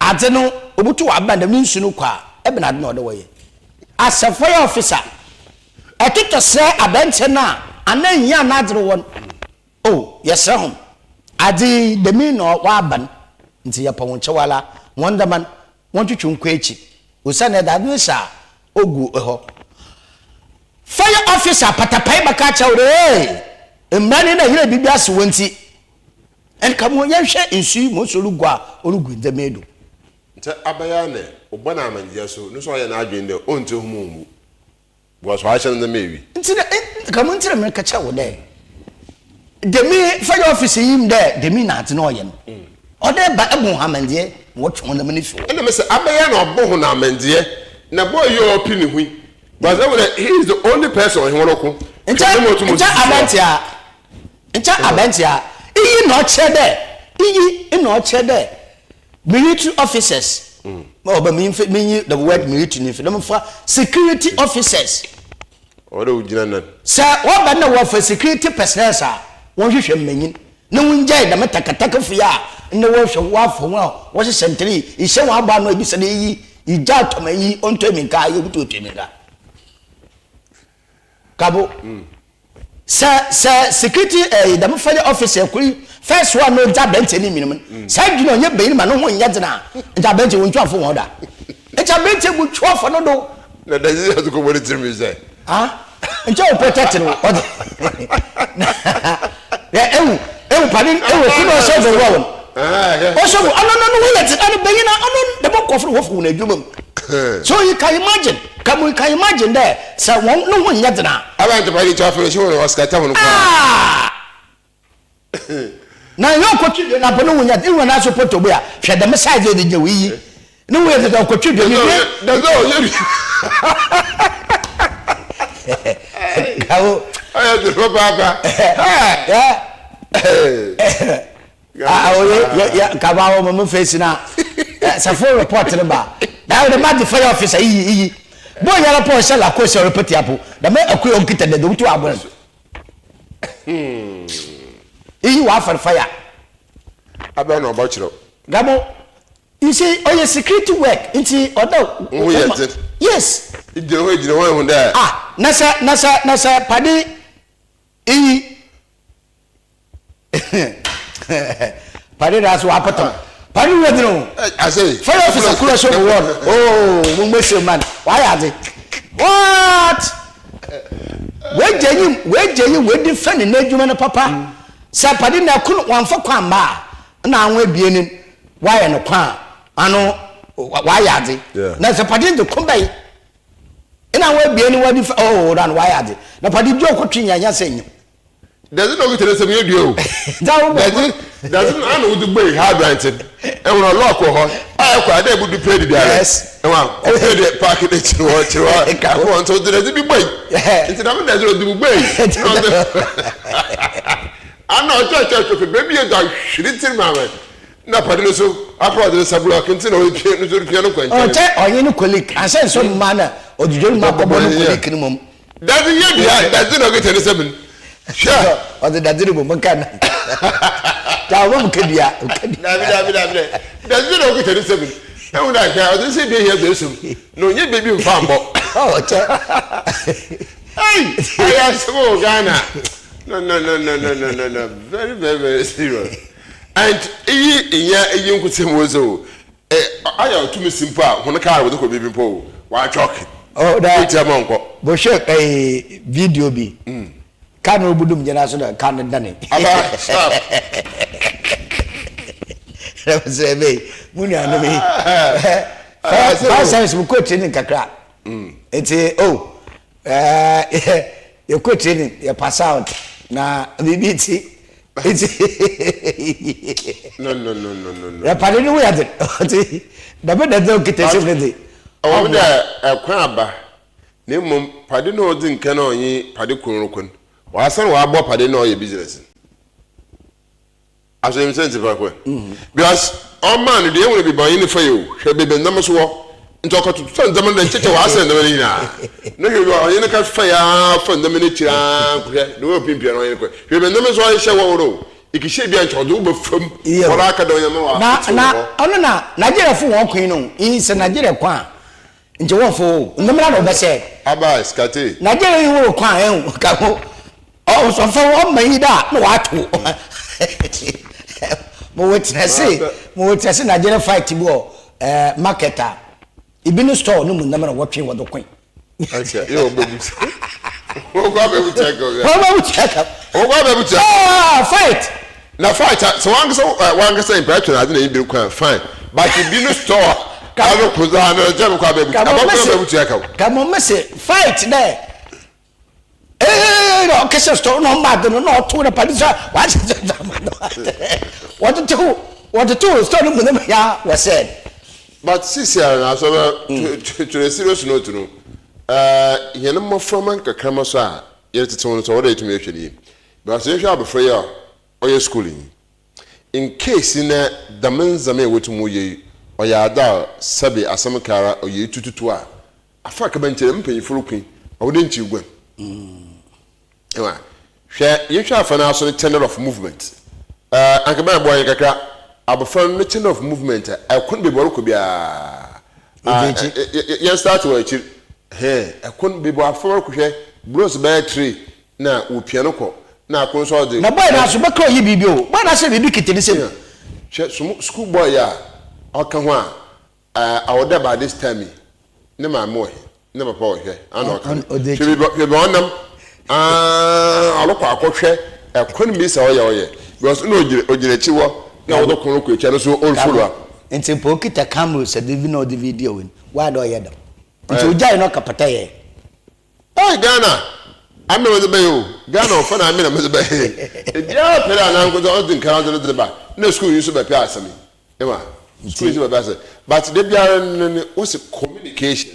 [SPEAKER 2] adze no obotum ɔaba dɛm nsu no kɔ a, ebɛn adze na ɔwɔ dɛ wɔyɛ? As a fire officer, ɛtotɔ serɛ aberantsɛ no a anaa nyia n'adze rowɔ no, Oh, yɛserɛ hom, adze yi dɛm yi na ɔaba no, ntsi yɛpɛ hom kyɛw ara, hɔn ndzɛmba no wɔntwetwe nkɔ ekyir, osiandɛ dza adze no hyɛ a ogu hɔ. Fire officer patapae bɛka akyerɛ wo dɛ, Hey, mbra no nna yerɛ biribi ase wɔ ntsi, nka mo yɛnhwɛ nsu yi ma osi orugu a orugu ndzɛmba yi do.
[SPEAKER 1] Nkyɛ abɛyɛ a nɛ ɔbɔ no amandzɛɛ so no so ɔyɛ n'adwen dɛ ɔnntse hom mmbu because ɔahyɛ no ndzɛmba ewie.
[SPEAKER 2] Ntsi na nka mo ntsi na mereka kyerɛ wo dɛ dɛm fire officer yi nyim dɛ dɛm na adze na ɔyɛ no, ɔwɔ dɛ ba bɔ hɔn amandzɛɛ ma wɔtwe hɔn ndzɛmba no fi hɔ.
[SPEAKER 1] Nna mese abɛyɛ a na ɔbɔ hɔn amandzɛɛ na boy yi a ɔrepe no ho yi because ehu dɛ he is the only person ɔnye hɔn roko.
[SPEAKER 2] Nkyɛ nkyɛ abɛntse a nkyɛ abɛntse a iyi na ɔkyerɛ dɛ iyi na ɔkyerɛ dɛ Military officers, ɔba mi nfa mi nyi the word military ni nfa na mo fa security officers.
[SPEAKER 1] Ɔwɔ dɛ wogyina nan.
[SPEAKER 2] Sɛ wɔba na wɔfa security personnel a, wɔnhwehwɛ mmanyin na wongyae dɛm takatakafo yi a ndɛ wɔhwɛ wɔafa hɔn a wɔhyehyɛ ntar yi, ehyɛ hɔn abɔ ano a ebisa dɛ iyi igya atɔ ma iyi ɔntɔ emirika a, yebutu otu emirika. Kabo. Sɛ sɛ security ɛyi eh, dɛm fire officer kor yi first one no dza aberantsɛ ne nwinom no saa adwuma ɔnyɛ banyin ma no ho nnyɛ dzen a nkyɛ aberantsɛ wontwa afo hɔn da nkyɛ aberantsɛ botwa afa no do.
[SPEAKER 1] Na dɛdze yɛ ɔdze kɔbɔ ne tsirmu sɛ.
[SPEAKER 2] Ah nkyɛ wo protect no ɔdze na ewu ewu pade ewu ku na ɔhyɛ dze wɔ wɔn ɔhyɛ wɔ ɔno no no wɔyɛ dze ɔno banyin a ɔno dɛm nkɔfo no wɔfo wɔn adwuma mu. So you can imagine, can you can imagine dɛ sɛ wɔn no ho nyɛ dzen a.
[SPEAKER 1] Aba ntoma de kyɛ afei so wɔn ɔsikata wɔn koraa.
[SPEAKER 2] Ah! Na yɛ ɔkɔtwi dua na no ho nyɛ dzen ihu anaasɛ ɔpɔtɔ bi a hwɛ dɛm size yɛ de gyina wo iyi ne ho yɛ dzen ɔkɔtwi dua ne dua.
[SPEAKER 1] Dɛsɛ ɔyɛ bi.
[SPEAKER 2] Gawo.
[SPEAKER 1] Ɔyɛ dzen papaapa.
[SPEAKER 2] Ah, oh, yeah, yeah, yeah. Kaba wo mo face na. Sɛ full report ne ba. Na wo de ma de fire officer iyi iyi. Bo yara po hyɛ la ko hyɛ report apo. Da me akui on kita de do tu abon. Iyi wa afar fire.
[SPEAKER 1] Abɛ na ɔbɔ kyerɛ.
[SPEAKER 2] Gabo, you see, ɔyɛ security work nti ɔda.
[SPEAKER 1] Wo yɛ dze.
[SPEAKER 2] Yes.
[SPEAKER 1] Gyina hɔ gyina hɔ ehu dɛ.
[SPEAKER 2] Ah, na sɛ na sɛ na sɛ pade iyi. Pade da so wapɔtɔ. Pade wura dino.
[SPEAKER 1] Ase.
[SPEAKER 2] Fire officer kura so wɔ wɔn. Oh, mo mo se man. Wayɛ adze. What? Wagya yi, wagya yi, wadi fɛ ne n'adwuma no papa. Sɛ pade na ɛko no wɔamfa kwan mma a, na aho abien no wayɛ no kwan ano wayɛ adze. Na sɛ pade de ko bɛyi, na aho abien no wadi fɛ, oh, na wayɛ adze. Na pade di ɔkɔtwe nyanya sɛ nyim.
[SPEAKER 1] Dadze na okitsa ne nsamu yɛ dua o. Dadze dadze no ana wodze buei ha aberantse no. Ehun ɔlɔɔk wɔ hɔ a ɛkɔ a dɛ ebudu pɛɛ de biara. Ehun a kɔ pɛɛ de paaki n'ekyir hɔ kyir hɔ ɛkɔ hɔ ntsi ɔdze dadze bi buei. Ntsi dɛm dadze no ɔdze bubuei na ɔdze ana ɔkyerɛkyerɛ twɛ beebi yɛ dza hwer tsir mu ama na pade no so apra ɔdze ne nsa blɔɔk ntsi na ɔrepia no so repia no kɔ nkyɛn.
[SPEAKER 2] Ɔkyɛ ɔnye no colleague ansa nso mma na ɔdwedwe no mu akɔbɔ no colleague no mmom.
[SPEAKER 1] Dadze yɛ dua, dadze na ɔkita ne nsamu no. Hwɛ!
[SPEAKER 2] Ɔdze dadze no bɔ mu nka no. Taa ɔbɔ mu ka dua.
[SPEAKER 1] Dabi, dabi, dabi, dɛ. Dadze na ɔkita ne nsamu no. Ehu dɛ hwɛ, ɔdze ne nsa ebien hia dza esom, na onnyi beebi mmfa mmbɔ.
[SPEAKER 2] Ɔkyɛ.
[SPEAKER 1] Ei! Ayɛ asɛm wɔ Ghana. No, no, no, no, no, no, no, no. Very, very, very serious. And iyi nnyɛ iyi nkotsee mu dze o. Eh ayɛ a ɔtumi si mpo a hɔn kaar a wɔdze kɔ beebi mpo o wɔatwɔk.
[SPEAKER 2] Oh na
[SPEAKER 1] Wontua ma ɔnnkɔ.
[SPEAKER 2] Bɔhwɛ ɛɛ video bi. Car no robodum gyina so na car no dane.
[SPEAKER 1] Aba stop.
[SPEAKER 2] Na mesrɛ bɛyi mo nuanom yi. Fire fire service mo kɔ training kakra. Nti oh ɛɛ yɛkɔ training yɛ pass out na biribi nti nti
[SPEAKER 1] No no no no no no.
[SPEAKER 2] Yɛpade no ho yɛ den nti dɛm na ɛdze okita nsam no dze.
[SPEAKER 1] Ɔwɔ mu dɛ ɛkwan aba na mbom pade no a ɔdzi nkan a ɔnye pade kor rokɔ no ɔasan ɔabɔ pade no a ɔyɛ business no. Aso nyim siantsir paa koraa? Because ɔmaa no dua ehu no beebi a ɔnye no fae o, hwɛ beebi a ndzɛmba so wɔ. Ntsi ɔkɔtotɔ ndzɛmba no dɛ nkyɛkyɛ ɔasɛɛ ndzɛmba no nyina. Na hwɛ beebi a ɔnye no kɛfae ara fa ndzɛmba no ekyir ara hwɛ the way opimpia no ɔnye no kɔe. Hwɛ beebi a ndzɛmba no so ɔhyehyɛ wɔ hɔ no o, ekehyia bi a nkyɛ ɔdze wo bɛfa mu, ɔno aka dɛ ɔnye no
[SPEAKER 2] Na
[SPEAKER 1] ɔatsew
[SPEAKER 2] na
[SPEAKER 1] hɔ.
[SPEAKER 2] ɔno na Nigeriafo hɔn kwan no, iyi sɛ Nigeria kwan a nkyɛ wɔmmfa o, ndɛmara na wɔbɛsɛɛ.
[SPEAKER 1] Aba Skatee.
[SPEAKER 2] Nigeria yi wɔ kwan a ehu ka ho. Ɔsɔfo ɔma yi da na wato. Mo witness mo witness Nigeria fight bi wɔ eh, market a ebi no store no mu nam na wɔtwe wɔde koe.
[SPEAKER 1] Okay, yɛ wɔn bɛ bu kyɛ. Wɔn kɔ abɛ bu kyɛ kɔ.
[SPEAKER 2] Wɔn bɛ bu kyɛ kɔ.
[SPEAKER 1] Wɔn kɔ abɛ bu kyɛ.
[SPEAKER 2] Ah, fight.
[SPEAKER 1] Na fight sɛ wɔn ankasa wɔn ankasa mpɛ atwe na ade na ebi kwan fine but ebi no store. Alo ko za na jẹ ko abẹ butu. Abọ ko abẹ butu aka o.
[SPEAKER 2] Ka mo mese fight dɛ. Ee na ɔkɛhyɛ store na ɔma ade no na ɔto na padi sɛ wahyehyɛ dama no. Wɔtoto wɔtoto store no mu ne ya wɔsɛɛ.
[SPEAKER 1] But sisi ara na so na to a serious note no, eh, hɛn mboframba nkakramba so a yɛretsetse hɔn so ɔwɔ dɛ yɛtum yɛhwɛ no yie. Because yɛhwɛ abofra yi a ɔyɛ skuul yi, In case na dɛm ndzɛmba a wotum wɔyɛ yi ɔyɛ adze a sɛbe asɛm ka ara ɔyɛ etututu a, afa kaba ntsi dɛm mpanyimfo roko yi, ɔwɔ dɛ nkyir guan. Ewa, hwɛ yɛnhwɛ afa no ara so ne channel of movement. Eh, anka bɛn aboa hɛn kakra, abofra no ne channel of movement a, ɛkɔ no beebi a ɔrokɔ biara. Ah, yɛn start wɔ ekyir. Hɛn, ɛkɔ no beebi a abofra no rokɔ hwɛ, bros bɛyɛ three na wopia no kɔ na akoro nso ɔde.
[SPEAKER 2] Na boy no aso bɛka oyi biribi o boy no aso biribi kete ne sɛm.
[SPEAKER 1] Hwɛ som school boy a ɔka ho a awɔ dɛ by this time yi ne maame wɔ he ne papa wɔ hwɛ ana ɔka no hwɛ baabi hwɛ baabi ɔnam aa ɔrekɔ akɔhwɛ ɛkwan bi sɛ ɔyɛ ɔyɛ because na ogyina ogyina akyi hɔ na wɔde kɔn kɔ akyi no so ɔrefollow
[SPEAKER 2] a. Nti mpo okita camera sɛ de bi na ɔde video wei why dɛ ɔyɛ dɛm nti ogyae na ɔka pata yɛ.
[SPEAKER 1] Ei Ghana ame na medze bɛyɛ o Ghana ɔfa na ame na medze bɛyɛ ebiara pɛ dɛ anankodze ɔdze nkaradze no dze ba na skuul yi so bɛpɛ asɛm yi ema skuul yi so bɛpɛ asɛm but da biara no ne wose communication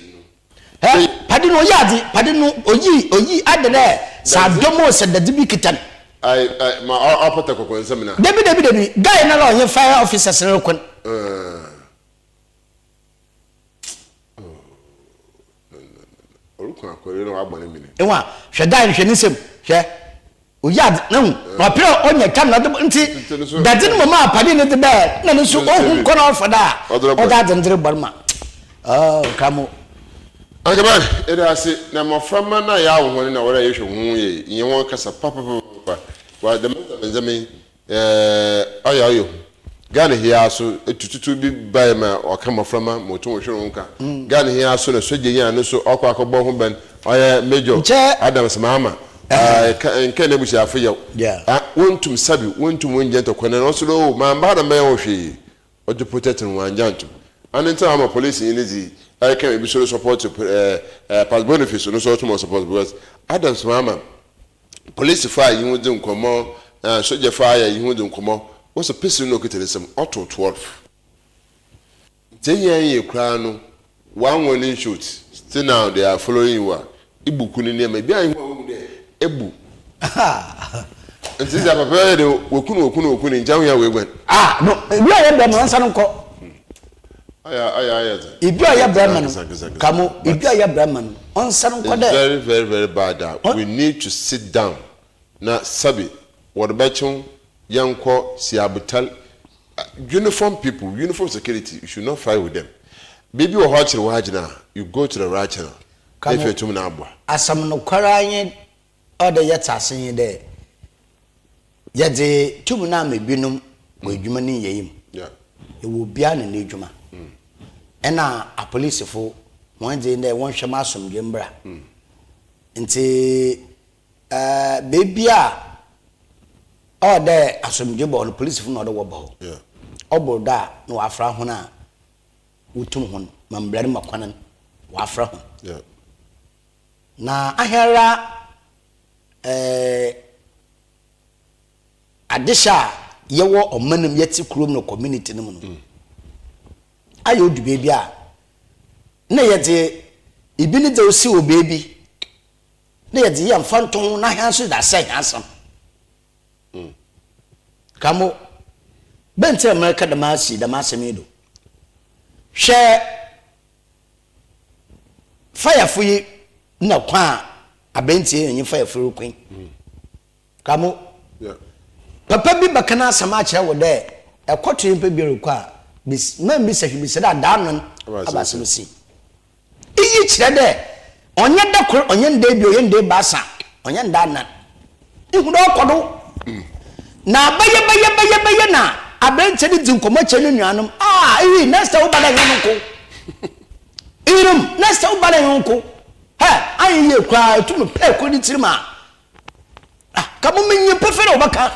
[SPEAKER 1] no.
[SPEAKER 2] Hɛ pade no oyi adze pade no oyi oyi adɛ dɛ sɛ adɔm o sɛ dadze bi kita no.
[SPEAKER 1] Ai ai ma ɔpata kɔkɔ nsɛm na.
[SPEAKER 2] Dabi dabi dabi guy no ara ɔnye fire officers no roko no. Ewa, hwɛ guy no, hwɛ ne nsam, hwɛ. Oyi ade, na hu, na ɔpere a ɔnya tam na ɔde nti, dadze no mama apade ne de bɛɛ, na ne nso ohu nkɔ na ɔfa da a, ɔde adze no de rebɔ no ma. Oh, kramo.
[SPEAKER 1] Ankaban, yɛda ase, na mmɔframma no a yɛawo hɔn na wɔdɛ yɛhwɛ hɔn yie, yɛnye hɔn kasa papapapapa, wa dɛm ndzɛmba yi Ɛɛ ɔyɛ ɔyɛ hu. Ghana he ara so tututu bi bae ma ɔka mmɔframma ma otum hwer ho ka. Ghana he ara so na sogyanyi a no so ɔkɔ akɔbɔ ho ban ɔyɛ Major Adams Mahama nka n'ebusuafo yaw. Wonntum sabi wonntum wonngya ntɔkwa no na ɔso dɛ oh mamba ha na mɛyɛ wo hwee. Ɔdze protect no wɔanngya annto mu. Ano ntsi na ɔama polisinyi no dze ɛreka bi so resupport Past Boniface no so ɔtum ɔsupport because Adams Mahama Polisifo a yi ho dzi nkɔmbɔ na sogyafo a yi ho dzi nkɔmbɔ, wɔsɛ pistol na okitsa ne nsamu, ɔtow 12. Ntsi enyi annyɛ koraa no, one warning shot, still now they are following you a, ibu ku ne nneɛma, ebi a ihu a wohu dɛ ebu. Ntsi dza papa yi ayɛ de, woku no woku no woku no, nkyɛ ahohia oeguan.
[SPEAKER 2] Ah, no, ebi a ɔyɛ bɛrima no, ɔnsan nkɔ.
[SPEAKER 1] Ɔyɛ ɔyɛ ayɛ dze.
[SPEAKER 2] Ebi a ɔyɛ bɛrima no, kamo, ebi a ɔyɛ bɛrima no, ɔnsan nkɔ dɛ.
[SPEAKER 1] It's very very very bad a we need to sit down na sabi wɔde bɛkyew yɛnkɔ siabutal uniform people uniform security you should not fight with them biribi wɔ hɔ akyere w'adwene a you go to the right channel na efi atum na aboa.
[SPEAKER 2] Asɛm nokwar ara nye ɔwɔ dɛ yɛtse ase nye dɛ yɛdze tum no ama binom wɔ edwuma ne nyɛe mu. Yɛwɔ obiara na n'edwuma. Nna apolisifo hɔn dze nye dɛ wɔnhwɛ ma asomdwee mbra. Ntsi beebi a ɔwɔ dɛ asomdwee ba hɔ no, polisifo na ɔwɔ dɛ wɔba hɔ. Ɔbor do a na wɔafora hɔn a wotum hɔn ma mbra no ma kwan no, wɔafora hɔn. Na aheara adehyɛ a yɛwɔ ɔman mu, yɛte kurom no community no mu no, ayɛ odu beebi a na yɛdze ibi ne dza osi wɔ beebi na yɛdze yɛ mfantoho na hɛn so dze asɛ hɛn asɛm. Kamo, bɛn ntsi na mereka dɛm asi dɛm asɛm yi do? Hwɛ Fayafo yi na kwan a aberantsɛ yi nye fayafo yi rokɔ yi. Kamo, papa bi bɛka n'asɛm akyerɛ wo dɛ ɛkɔto nyimpa bi rokɔ a, bis mma mmbisa hwee, bisa dɛ adaa no aba asɛm si. Iyi kyerɛ dɛ ɔnnyɛ da kor, ɔnnyɛ nda ebien, ɔnnyɛ nda ebiasa, ɔnnyɛ nda anan. Ihu dɛ ɔkɔ do. Na bɛyɛ bɛyɛ bɛyɛ bɛyɛ na aberantsɛ no dzi nkɔmbɔ kyerɛ no nuanom, ah iyi next time woba dɛ nye no nko. Iyinom next time woba dɛ nye wo nko. Hɛ, annyɛ yie koraa etum pɛɛ kor ne tsirmu a, ah ka mo minyim pefee dɛ wɔbɛka.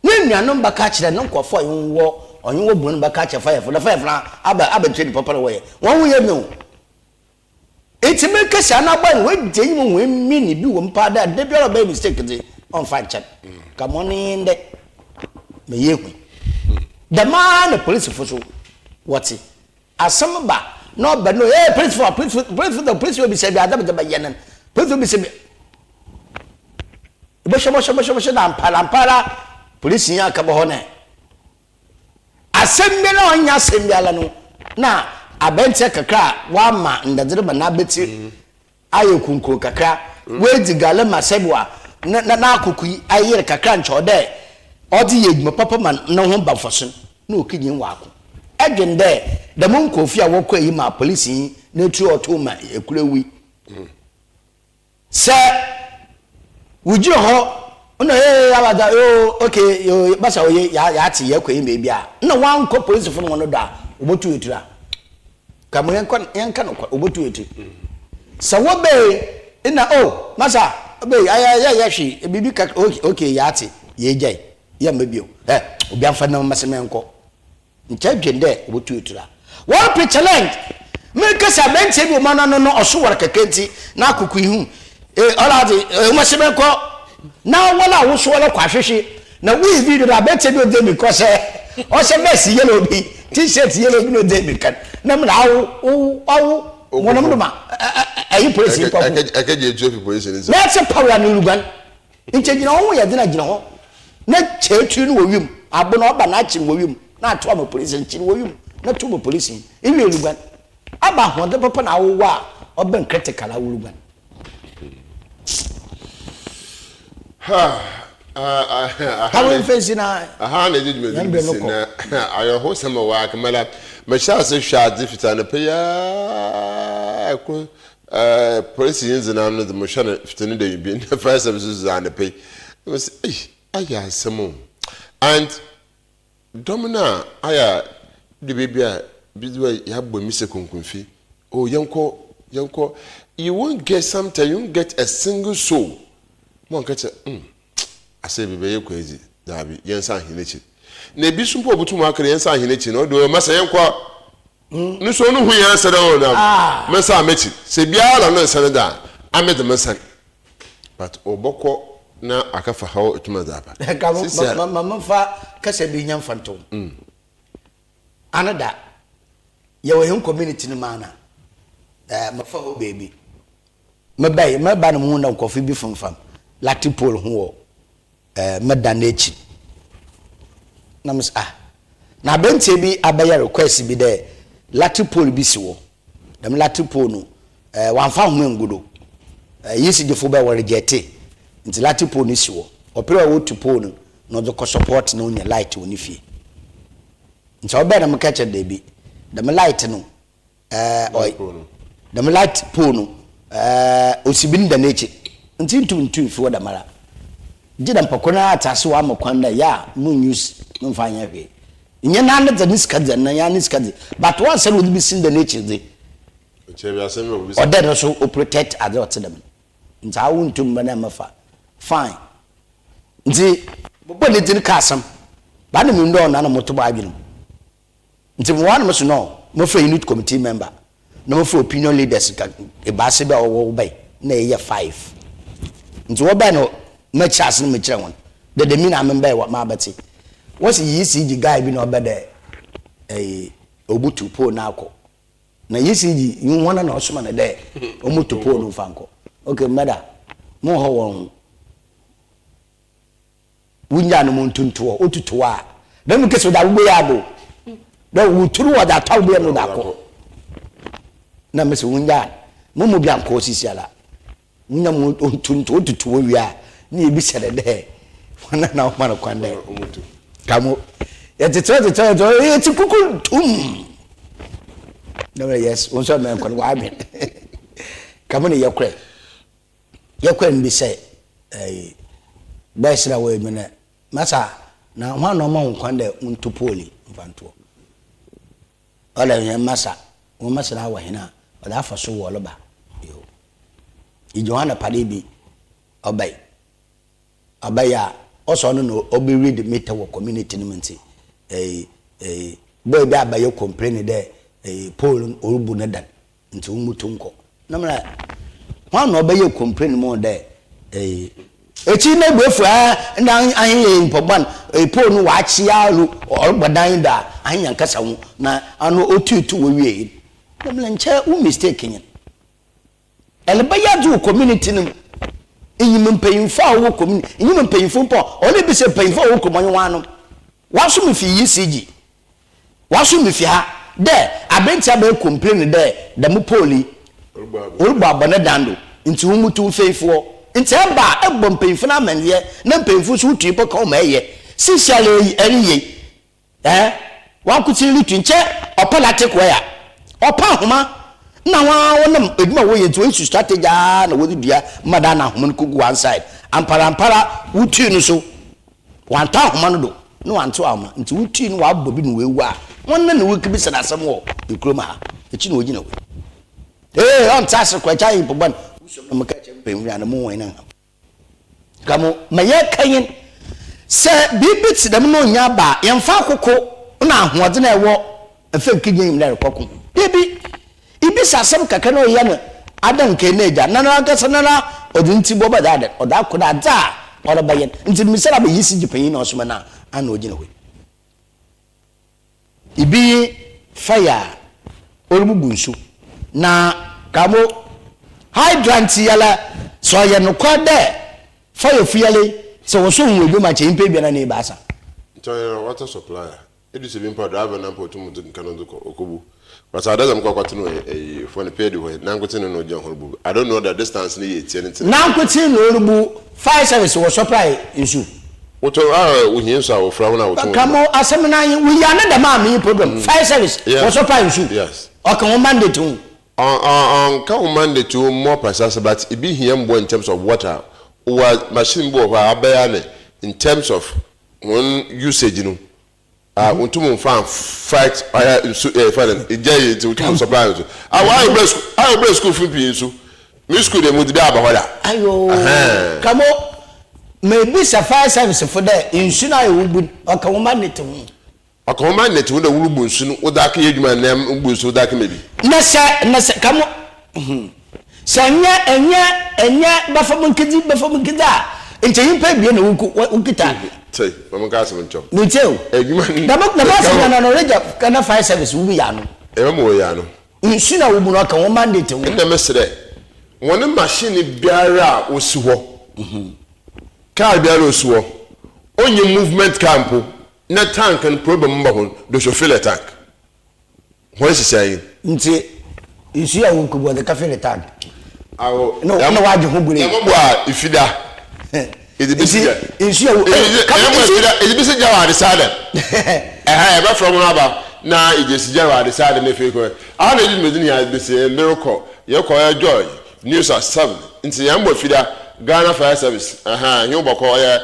[SPEAKER 2] Ne nuanom bɛka akyerɛ no nkorɔfo a wɔwɔ. ɔnye wo bɔn bɛka akyerɛ fire fo na fire fo no aba abɛkyerɛ nyimpa papa na wɔyɛ. Hɔn ho yɛ me o. Ntsi mekesi ano abɔ no oedzi enyim ohu emi ne bi wɔ mu paa dɛ da biara ɔbɛyɛ mistake dze ɔmmfa nkyɛ no. Nka ma ɔno nye ndɛ ma yehu. Dɛm ara na polisifo so wɔtse. Asɛm ba na ɔba no ee polisifo polisifo polisifo dze polisifo bisa bi adze medze bɛyɛ no polisifo bisa bi bɔhyɛ bɔhyɛ bɔhyɛ bɔhyɛ na ampara ampara polisinyi akɛbɔ hɔ nɛ Asɛm biara a ɔnnyɛ asɛm biara no, nna abɛntsɛ kakra a wɔama ndadze rema n'abatsir ayɛ kunkun kakra, oedzi gale ma sɛbew a n'akoko yi ayer kakra nkyɛ ɔwɔ dɛ ɔdze yɛ edwuma papa ma no ho ba mfaso no, nna okenyin wɔ ako. Edwen dɛ dɛm nkorɔfo yi a wɔkɔe yi maa polisinyi n'etur a ɔtow ma ekur ewu yi, Sɛ wogyina hɔ na ee abada yoo okay yoo basa oye ya yɛate yɛkɔ yi baabi a na wankɔ polisifo no wɔn dɔ a wɔbɛtu etiri a ka mo yɛnkɔ yɛnka no kɔ wɔbɛtu etiri sɛ wɔbɛɛ na o oh, masa bɛɛ ayɛ yɛ yɛ hwee biribi kakra okay okay yɛate yɛgyae yɛmma bio ɛ obi amfa nam mɛsɛ mɛnkɔ Nkyɛ edwen dɛ obotu etur a. Wɔrope challenge! Merekesi aberantsɛ bi wɔ m'ano no ɔso war kakra ntsi n'akoko yi ho eh ɔla adze eh hom se menkɔ na hɔn a woso hɔn kɔ ahwehwe na woyi video no aberantsɛ bi a odzi emirika ɔhyɛ ɔhyɛ vest yellow bi t-shirt yellow bi na odzi emirika no na mena awo wo awo wɔnom do ma ɛyi polisi nyimpa ko.
[SPEAKER 1] Ɛkɛgye etu efi polisi ne nsam.
[SPEAKER 2] Na ɛtse pawura no ruguan. Nkyɛ gyina hɔ ho yɛ dzen a gyina hɔ na kyɛ etur no wɔ wimu, abo no ɔba na akye no wɔ wimu na ato ama polisi, nkye no wɔ wimu na to ma polisi, iwie eruguan. Aba ahoɔdzen papa na awowɔ a ɔbɛn critical a woruguan.
[SPEAKER 1] Aha na ɛdze dwumadzi no bi si na awerɛhosɛm a ɔwɔ ha kɛmɛla mehyɛ ase hwɛ adze fitsi anapa yi ara kɔ Eh, polisi yi ndze n'ano dze mohwɛ no fitsi ne dɛ bi na fire service so dze anapa yi. Na mese, ei, ayɛ asɛm o. And dɔm no a ayɛ a du beebi a bi dze wɔ yɛabɔ mi sɛ konkonfi. Oh, yɛnkɔ, yɛnkɔ. You won't get sometimes you won't get a single soul. Mo anka kyerɛ, mm, asɛ bi bɛyɛ kwan dzi, daabi, yɛnsan hɛn ekyir. Na ebi so mpo obotum aka dɛ yɛnsan hɛn ekyir no, ɔde masa yɛnkɔ. No so no hu yɛn sɛ dɛ o na me nsa mekyi sɛ biara na no nsa no da a me de me nsa but ɔbɔkɔ na akafa haw etuma dze aba.
[SPEAKER 2] Ka mo ma ma fa kasa bi nya mfantom. Ano da yɛwɔ hɛn community no mu ana eh mefa hɔ beebi mebae meba no muhu dɛ nkorɔfo bi femfam lactic pole ho wɔ eh, me da no ekyir. Na mese ah, na aberantsɛ bi abɛyɛ request bi dɛ latri pole bi si hɔ. Dɛm latri pole no, eh, wɔammfa ahoma enngu do. Eh, ECG fo bɛɛ wɔ rejecte, ntsi latri pole no si hɔ. Ɔper a otu pole no na ɔdze kɔ support na onya light wɔ ne fie. Ntsi ɔbɛɛ na mekɛkyerɛ no dɛ bi, dɛm light no, Ɛɛ ɔy dɛm light pole no ɛɛ osi bi ne dan n'ekyir ntsi nntum nntu mmfi hɔ dɛmara gyedɛ nyimpa kor noara atse ase ɔama kwan dɛ yɛ a mo use mo mmfa nnyɛ hwee. Nnyɛ noara ne dze ne sika dze anaa ne sika dze but ɔansa na ɔdze besi ne dan n'ekyir dze ɔdɛ no so o protect adze a ɔtse dɛm no ntsi awo nntum mma no mmɛfa fine ntsi mobɔɔ ne dzin kaa asɛm but nna munnyi dɛ ɔno na moto m'adwen mu. Ntsi mowɔ ha na mese no mofrɛ unit committee member na mofrɛ opinion leaders nka ebiasa bi a wɔwɔ wo bɛn na yɛyɛ five. Ntsi wɔbae no mekyerɛ ase na mekyerɛ hɔn dɛ dɛm yi na ame mbae mabɛtse. Wɔse ECG guy bi na ɔbɛ dɛ ɛyi obutu pole no akɔ. Na ECG yi hɔn na ɔsoma no dɛ ɔmutu pole no mfa nkɔ. Okay mbɛda monhɔ hɔn ho. Wonyaa no mu ntontoɔ, wotutu a, na mu kese ɔde awogbe yɛ abo. Na wotu no wɔde atɔ awogbe yɛ no de akɔ. Na mese wonyaa mo mu bi ankɔ sisi ala. Wonya mu ntontoɔ wotutu wɔ wie a, ne yɛbisa no dɛ, wɔn na wɔma no kwan dɛ. Ka mo, yɛtetɛ tetɛ tetɛ, yɛte kuku tum. Na mɛ yes, wɔn nso mɛ nkɔ no wɔadwen. Ka mo ne yɛkorɛ. Yɛkɔe no bi sɛ ɛyi boys na wɔyɛ adwuma no masa na hwan na ɔma wo kwan dɛ wonto pole yi mfa ntoɔ ɔdɛ hɛn masa wɔn masa na awɔ hɛn a ɔdɛ afa so wɔ ɔleba yo igye hɔ anapa de bi ɔbɛn ɔbɛyɛ a ɔsɔ ɔno na ɔbɛ read meter wɔ community no mu nti ɛyi. eh, boy bi abɛyɛ complain dɛ eh, pole no orubu ne dan ntsi womutu nkɔ. Na mena hwan na ɔbɛyɛ complain mu dɛ eh, ekyir no ebuefu a nna ahen yɛ nyimpa bɔn eh, pole no ɔakyea ru ɔrobɔ dan yi do a ahen nyankasa ho na ano otuutu wowiei no. Na mena nkyɛ wo mistake nye no. Ɛrebɛyɛ adze wɔ community no mu. Inyim mpanyimfo a wɔwɔ community, inyim mpanyimfo mpo a, ɔwɔ dɛ ibisa mpanyimfo a wɔwɔ kurom ɔnye hɔnnom. Wɔaso me fi ECG, wɔaso me fi ha dɛ aberantsɛ abɛyɛ complain dɛ dɛm pole yi orobɔ abɔ ne dan do ntsi hom mutu mfeefo hɔ. Ntsi ɛba a, ebɔ mpanyimfo no amandzɛɛ na mpanyimfo so wotu nyimpa ka hɔn ma ɛyɛ. Sisiara yi ereyɛ yi, Eh, wankotsee rutu nkyɛ ɔpɛ latic wire, ɔpɛ ahoma nna hɔn ara wɔnam edwuma a wɔyɛ ntsi woesu strategy ara na wɔdze dua ma dɛ ana ahoma no kogu one side. Amparampara wotui no so, wɔanntɔ ahoma no do na wɔanntsew ahoma ntsi wotui no wɔabɔ bi na oewu a, hɔn na worikebisa no asɛm wɔ kurom ha, ekyir na ogyina hɔ yi. Ee, ɔnntse ase koraa, nkyɛ ayɛ nyimpa bɔn, wusuo na mekɛkyerɛ mpanyimfo nyina no mo hɔn nha. Ka mo ma yɛka hɛn. Sɛ biribi tse dɛm na onnya aba a, yɛmfa akoko na ahoɔdzen a ɛwɔ mfa nkenya nyim dɛ rekɔko. Dabi. Ibisa asɛm kakra na ɔyɛ no adan nkae na egya, na noarankasa noara ɔdze ne tsir bɔba dze adan, ɔdze akɔ dɛ adze a ɔrebɛyɛ no. Ntsi mibisa no aber yi ECG panyin na ɔsoma no a, ana ogyina hɔ yi? Ibi nye fire a orububu nsu, na kamo hydrant yi ara, sɛ ɔyɛ nokwar dɛ fire fuel yi, sɛ wɔsɔ hu edwuma a, nkyɛ nyimpa ebien anaa ebiasa.
[SPEAKER 1] Nkyɛ ɔyɛ water supply a, edu sɛ bi mpo a driver no mpo otum dze nka no dze kɔ, okobu. But sɛ adadam kɔ akɔtse no wɔ eyi fo no pɛɛ du hɔ yi, nankotsee no na ogyina hɔ rubu. I don't know the distance no yɛ etsia no ntsi na.
[SPEAKER 2] Nankotsee na orubu, fire service wɔ supply nsu.
[SPEAKER 1] Wotɔ a wohia nsu a wɔfura ho na wotɔn
[SPEAKER 2] Ka mo asɛm no anyi wo ya ne dɛm a menye problem fire service wɔ supply nsu
[SPEAKER 1] Yes.
[SPEAKER 2] ɔka wo mandate ho.
[SPEAKER 1] Ɔnka wo mandate ho more precisely but ebi hia mboa in terms of water wɔ machine bi wɔ hɔ a abɛyɛ ne in terms of hɔn usage no Ah wontum nfa fight ɔyɛ nsu ɛɛ fa no egya yɛ nti wontum supply nsu. Ah wɔayɛ brɛ sukuu ayɛ brɛ sukuu fo pii nsu. Me sukuu deɛ mo di bi aba hɔ da.
[SPEAKER 2] Ayoo kamo mebisa fire service fo dɛ nsu no ayɛ wo bu ɔka wo ma ne te ho.
[SPEAKER 1] Ɔka wo ma ne te ho dɛ worubu nsu no wodze akɛyɛ edwuma anaa wobu nsu wodze akɛma bi.
[SPEAKER 2] Na sɛ na sɛ kamo hmm sɛ ɛnyɛ ɛnyɛ ɛnyɛ bɛfam nkedzi bɛfam nkedzi a nkyɛ nyimpa ebien na woku wokita.
[SPEAKER 1] Tse, ma menka asɛm nkyerɛ wo.
[SPEAKER 2] Metsie o.
[SPEAKER 1] Edwuma no.
[SPEAKER 2] Dɛm dɛm asɛm no na ɔregya Ghana Fire Service wo bi yɛ ano.
[SPEAKER 1] Ɛma ma wɔyɛ ano.
[SPEAKER 2] Nsu na wobu no ɔka wɔn mandate ho.
[SPEAKER 1] Nna meserɛ, hɔn machine biara a osi hɔ, car biara a osi hɔ, ɔnnyɛ movement car mpo, na tank no problem ba ho no, they should fill a tank. Hɔn nhyehyɛɛ nye.
[SPEAKER 2] Ntsi nsu a wokobu ɔdze kɛfe ne tank.
[SPEAKER 1] Awo
[SPEAKER 2] na na ɔagye ho bure.
[SPEAKER 1] Yɛmɔ bɔ a ifi da. Edze besi gya.
[SPEAKER 2] Nsu a wo.
[SPEAKER 1] Yɛmɔ ifi da edze besi gya wɔ adesa dɛm. Ɛha yɛbɛfrɛ hɔn aba na edze esi gya wɔ adesa dɛm efei kɔ. Aha na edze dwumadzi no nyinaa besi mber kɔ. Yɛkɔ ɔyɛ Joy news at 7 ntsi yɛmbɔ fi da Ghana Fire Service ɛha hɛn bɔkɔ ɔyɛ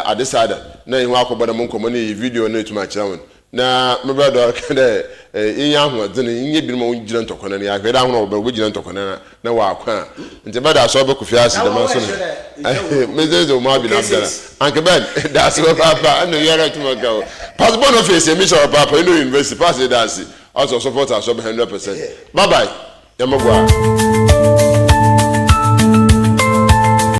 [SPEAKER 1] adesa dɛm na hɛn akɔbɔ dɛm nkɔmbɔ no eyi video no etum akyerɛ hɔn. Na mebɛyɛ dɛ ɔreka dɛ, Yenya ahoɔdzen, yenya binom a wonngyina ntɔkwa no, na yɛahwɛ dɛ ahɔn a wɔbɛba wobegyina ntɔkwa no na wɔakõ a. Ntsi ebɛyɛ dɛ asɔr bɔkɔ fie ase dɛm aso no. Medze dze wo adwen abdala. Uncle Ben, da ase papaapa, nna obiara tum aka o. Pass bɔ no face, emi hyɛ papaapa, Eno University, pass da ase. Ɔse ɔsupport asɔr 100%. Bye bye, Nyame boa.